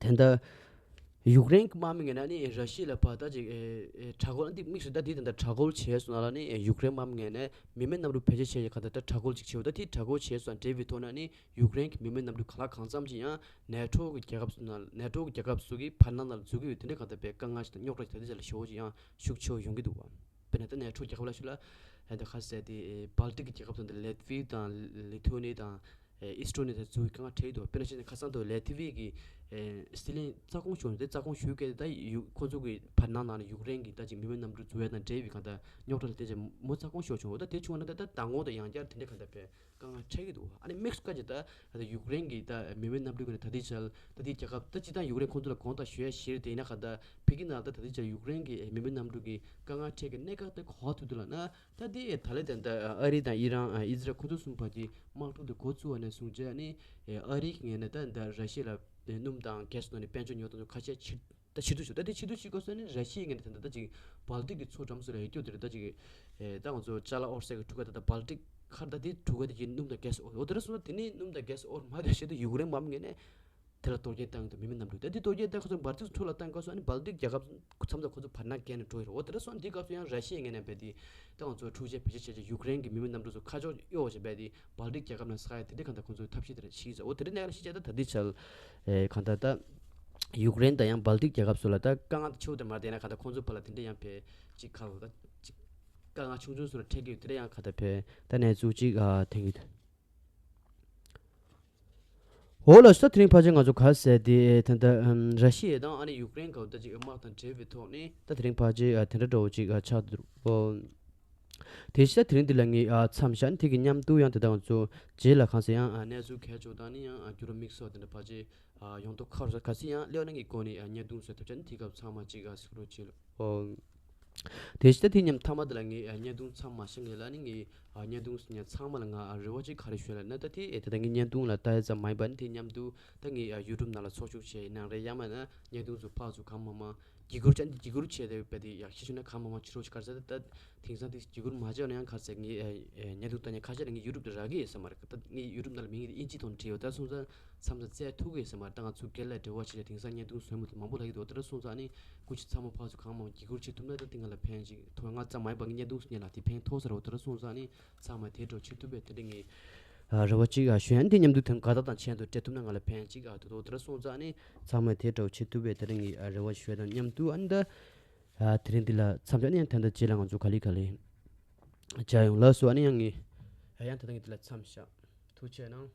ད་ལྟ་ཡུཀ་རེན་གྱི་དམག་མི་ངོས་ནས་ནི་ར་ཤི་ཡ་ལ་ཕར་ད་ཅིག་དྲག་རྒོལ་འདི་དམིགས་སུ་ད་དེ་ད་ལྟ་དྲག་རྒོལ་བྱས་སོང་ལ་ནི་ཡུཀ་རེན་དམག་མི་ངོས་ནས་མི་མེད་གནམ་གྲུ་བེད་སྤྱོད་བྱས་ཡོད་ག་ད་ལྟ་དྲག་རྒོལ་ཅིག་བྱས་ཡོད་ད་དེ་དྲག་རྒོལ་བྱས་སོང་འབྲེལ་བའི་ཐོག་ནས་ནི། ཡུཀ་རེན་གྱི་མི་མེད་གནམ་གྲུ་གང་ལ་གང་འཚམ་ཅིག་ཡང་ནེ་ཊོ་གི་རྒྱལ་ཁབ་ཚོ་ནང་ནེ་ཊོ་གི་རྒྱལ་ཁབ་ཚོ་གི་བར་སྣང་ནང་ལ་འཛུལ་གྱི་ཡོད་དེ་འདྲ་གང་ལྟར་བས་དཀའ་ངལ་ཞིག་དང་རྙོག་དྲ་ཞིག་ད་ལྟའི་ཆ་ལ་ཞེ་པོ་ཅིག་ཡང་ཤུགས་ཆེ་བ་ཡོང་གི་འདུག་བ། དཔེར་ན་ད་ནེ་ཊོ་རྒྱལ་ཁབ་ལ་ཞུ་ལ་ཧན་ད་ཁ་ཟེར་དེ་སྦལ་ཏིག་གི་རྒྱལ་ཁབ་ཚོ་འདི་ལེ་ཐི་ཝི་དང་ལི་ཐུ་ཝེ་ནི་དང་ཨིས་ཊོ་ནི་དང་འཛུལ་བའི་དཀའ་ངལ་འཕྲད་ཀྱི་འདུག་དཔེར་ན་བཤད་ན་ཁ་སང་དུ་ལེ་ཐི་ཝི་གི་ ཨེ་སྲིད་བློན་རྩ་དགོངས་ཞུ་དེ་རྩ་དགོངས་ཞུ་གལ་ད་ཡུ་ཁོ་ཚོ་གི་བར་སྣང་ནང་ནས་ཡུཀ་རེན་གྱི་ད་ཅིག་མི་མེད་གནམ་གྲུ་འཛུལ་ཡ་དང་འབྲེལ་བའི་གང་ལྟར་རྙོག་དྲ་ལ་བརྟེན་བྱས་མོ་རྩ་དགོངས་ཞུ་བྱུང་འོ། ད་དེ་བྱུང་བ་ན་ད་ད་མདང་དགོང་དང་ཡང་བསྐྱར་དེ་འདྲ་གང་ལྟར་བས་དཀའ་ངལ་འཕྲད་ཀྱི་འདུག་ཨ་ནི་དམིགས་སུ་བཀར་གྱི་ད་ད་ཡུཀ་རེན་གྱི་ད་མི་མེད་གནམ་གྲུ་གི་ནས་ད་ལྟའི་ཆར་ད་ལྟའི་རྒྱལ་ཁབ་ད་སྤྱི་བཏང་ཡུཀ་རེན་ཁོང་ཚོ་ལ་དགོངས་དག་ཞུ་ཡ་ཞིག་རེད། དེ་ཡིན་ན་གང་ལྟར་ཕ་གི་ནང་ད་ད་ལྟའི་ཆར་ཡུཀ་རེན་གྱི་མི་མེད་གནམ་གྲུ་གི་དཀའ་ངལ་འཕྲད་ཀྱི་གནད་འགག་ད་ག་པར་ཐུག་འདུག་ལབ་ན། ད་དེ་ད་ལས་ད་ལྟ་ཨ་རི་དང་ཨི་རན་ཨི་ཟི་རལ་ཁོ་ཚོ་གསུམ་བར་གྱི་དམག་འཁྲུག་དེ་འགོ་བཙུགས་པ་ནས་བཟུང་བྱས་ནི་ཨ་རི་གི་ངོས་ནས་ད་ད་ར་ཤི་ཡ་ལ་སྣུམ་དང་གྷེ་སི་ནང་ནས་དཔལ་འབྱོར་ཉོ་སྟངས་ཚོ་ཁ་ཤས་ཕྱིར་ད་ཕྱིར་བསྡུ་ཞུ། ད་དེ་ཕྱིར་བསྡུ་བྱེད་དགོས་ཟེར་ནི་ར་ཤི་ཡའི་ངོས་ནས་ད་ད་ད་ཅིག་བལ་ཏིག་གི་མཚོ་འགྲམ་སུ་ལ་ཡོད་རྒྱུ་དེ་རེད། ད་ཅིག་ད་ང་ཚོ་ཅ་ལག་ཨོར་སེ་གི་གྲུ་ཁ་ད་ད་བལ་ཏིག་ཁར་ད་དེ་གྲུ་ཁ་དེ་གི་སྣུམ་དང་གྷེ་སི་ཨོར་འོ་དེ་ར་སོང་ད་དེ་ནི་སྣུམ་དང་གྷེ་སི་ཨོར་མ་དེ་བཤད་དུ་ཡུཀ་རེན་མམ་ངོས་ནས། དེ་ལ་གཏོར་སྐྱོན་བཏང་དུས་མི་མེད་གནམ་གྲུ་དེ་འདི་གཏོར་སྐྱོན་བཏང་ཁ་སང་བར་དུ་ཚུར་ལ་བཏང་དགོས་སོ་ཨ་ནི་བལ་ཏིག་རྒྱལ་ཁབ་མཚམས་མཚམས་ཁོ་ཚོ་བར་ན་འགལ་ནས་འགྲོ་ཡི་རེད། འོ་དེ་འདྲ་སོང་དེའི་སྐབས་སུ་ཡང་ར་ཤི་ཡའི་ངོས་ནས་རྦད་དེ་ད་ང་ཚོ་འཁྲུག་ཆ་བེད་སྤྱོད་བྱས་ཏེ་ཡུཀ་རེན་གྱི་མི་མེད་གནམ་གྲུ་ཚོ་ཁ་ཕྱོགས་གཡོ་བ་ཞིག་རྦད་དེ་བལ་ཏིག་རྒྱལ་ཁབ་ནང་ས་ཡ་དེ་འདྲ་གང་ལྟར་ཁོ་ཚོས་ཐབས་ཤེས་དེ་འདྲ་བྱེད་ཀྱི་ཡོད་རེད། འོ་དེ་འདྲ་གནས་ལ་ཤི་བྱས་ད་ད་ལྟའི་ཆར་ཨེ་གང་ལྟར་ད་ཡུཀ་རེན་དང་ཡང་བལ་ཏིག་རྒྱལ་ཁབ་ཚོ་ལ་ད་དཀའ་ངལ་ཆེ་བོ་དེ་མ་རེད། དེ་ན་གང་ལྟར་ཁོ་ཚོ་བར་ལ་དེ་འདྲ་ཡང་བས་ཅིག་ཁ་ལོ་ད་ཅིག་དཀའ་ངལ་ཆུང་ཆུང་ཚོ་ལ་འཕྲད་ཀྱི་ཡོད། དེ་འདྲ་ཡང་གང་ལྟར་བས་ད་གནས་ཚུལ་ཅིག་ཨ་ཐོན་གྱི་འདུག་འོ་ལགས་སོ། དེ་རིང་ཕལ་ཆེར་ང་ཚོ་ག་ཟེར་དེ་ད་ལྟ་ཨམ་ར་ཤི་ཡ་དང་ཨ་ནི་ཡུཀ་རེན་ག་ད་ཅིག་དམག་དང་འབྲེལ་བའི་ཐོག་ནས་ད་དེ་རིང་ཕལ་ཆེར་ཨ་དེ་འདྲ་འདྲ་བོ་ཅིག་ཨ་ཆགས་འདུག་འོ། དེ་བཞིན་ད་དེ་རིང་འདི་ལ་ངས་ཨ་མཚམས་བཞག་ནས་དེ་གི་མཉམ་དུ་ཡང་དེ་ད་ང་ཚོ་རྗེས་ལ་གང་ཟེར་ཡང་ཨ་གནས་ཚུལ་གལ་ཆེ་བ་དང་ནི་ཡང་ཨ་འགྱུར་བ་དམིགས་བསལ་དེ་འདྲ་ཕལ་ཆེར་ཨ་ཡོང་མདོག་ཁ་རུ་ས་ག་ཚོད་ཡང་གླེང་བ་ན་ངས་སྒོ་ནས་ཨ་བརྙན་ཐུང་བཟོས་ཐབས་བྱས་ནས་དེའི་སྐབས་ཚང་མ་ཅིག་ཨ་གཟིགས་རོགས་བྱེད་ལ་འོ། དེ་བཞིན་ད་དེ་མཉམ་མཐའ་མ་དེ་ལ་ངས་ཨ་བརྙན་ཐུང་མཚམས་མ་བཞག་ངེས་ལ་ནི་ངས་ཨ་བརྙན་ཐུང་ཉན་ཚང་མ་ལ་ང་ཨ་རེ་བ་ཅིག་ག་རེ་ཞུ་ལབ་ན། ད་དེ་ཨེ་ད་ལྟ་ངས་བརྙན་ཐུང་ལ་ལྟ་ཡ་ཙམ་མ་ཡིན་པ་ནི་དེ་མཉམ་དུ་ད་ངས་ཨ་ཡུ་ཊུབ་ནང་ལ་ཚོགས་ཞུགས་བྱས་ནང་རེ་ཡང་མིན་ན་བརྙན་ཐུང་ཚོ་ཕར་ཚུར་གང་མང་མང་བརྒྱུད་སྐུར་བྱས་ནས་བརྒྱུད་སྐུར་བྱས་ཏེ་བས་དེ་ཡག་ཤོས་ཞུ་ན་གང་མང་མང་བྱེད་རོགས་ཞུ། ག་རེ་ཟེར་ད་ད་དེང་སང་དེ་བརྒྱུད་སྐུར་མ་བྱས་ན་ཡང་ག་རེ་ཟེར་ངས་ཨ་ཨ་བརྙན་ཐུང་ལྟ་མཁན་ཁ་ཤས་ལ་ངས་ཡུ་ཊུབ་དེ་རག་གི་ཡོད་ས་མ་རེད། ད་ངས་ཡུ་ཊུབ་ནང་ལ་མིང་དེ་དབྱིན་ཇིའི་ཐོག་ནས་བྲིས་ཡོད། ད་སོང་ཙང་མཚམས་མཚམས་བཙལ་ཐུབ་ཀྱི་ཡོད་ས་མ་རེད། ད་ང་ཚོ་སྒེར་ལ་འབྲེལ་བ་བྱས་ཏེ་དེང་སང་བརྙན་ཐུང་བཟོས་མི་ཐུབ་མང་པོ་ལྷག་གི་འདུག་དེ་འདྲ་སོང་ཙང་ནི་སྐུ་མཁྱེན་ཚང་མ་ཕར་ཚུར་གང་མང་བརྒྱུད་སྐུར་བྱེད་ཐུབ་ན་ད་དེ་ང་ལ་ཕན་ཅིག་ཐོགས། ང་ཙམ་མ་ཡིན་པ་ངས་བརྙན་ཐུང་ཉན་ལ་དེ་ཕན་ཐོགས་ས་རེད། འོ་དེ་འདྲ་སོང་ཙང་ནི་ཚང་མ་དེ་འདྲ་བྱེད་ཐུབ་པས་དེ་འདྲ་ངས་ཨ་རེ་བ་ཅིག་ཨ་ཞུ་ཡ། འདི་མཉམ་དུ་དེ་དགའ་རྟགས་དང་མཆན་དུ་སྤྲད་ཐུབ་ན་ང་ལ་ཕན་ཅིག་ཨ་འདུག་འོ་དེ་འདྲ་སོང་ཙང་ནི་ཚང་མ་དེ་འདྲ་བྱེད་ཐུབ་པས་དེ་འདྲ་ངས་ཨ་རེ་བ་ཞུ་ཡ་དང་མཉམ་དུ་ཨ་ནི་ད་ཨ་དེ་རིང་འདི་ལ་མཚམས་བཞག་ནི་ཡང་ད་ལྟ་རྗེས་ལ་ང་ཚོ་ག་ལེ་ག་ལེ་མཇལ་ཡོང་ལགས་སོ། ཨ་ནི་ཡང་ངས་ཨ་ཡང་ད་ལྟ་ངས་འདི་ལ་མཚམས་བཞག་ཐུགས་རྗེ་གནང་།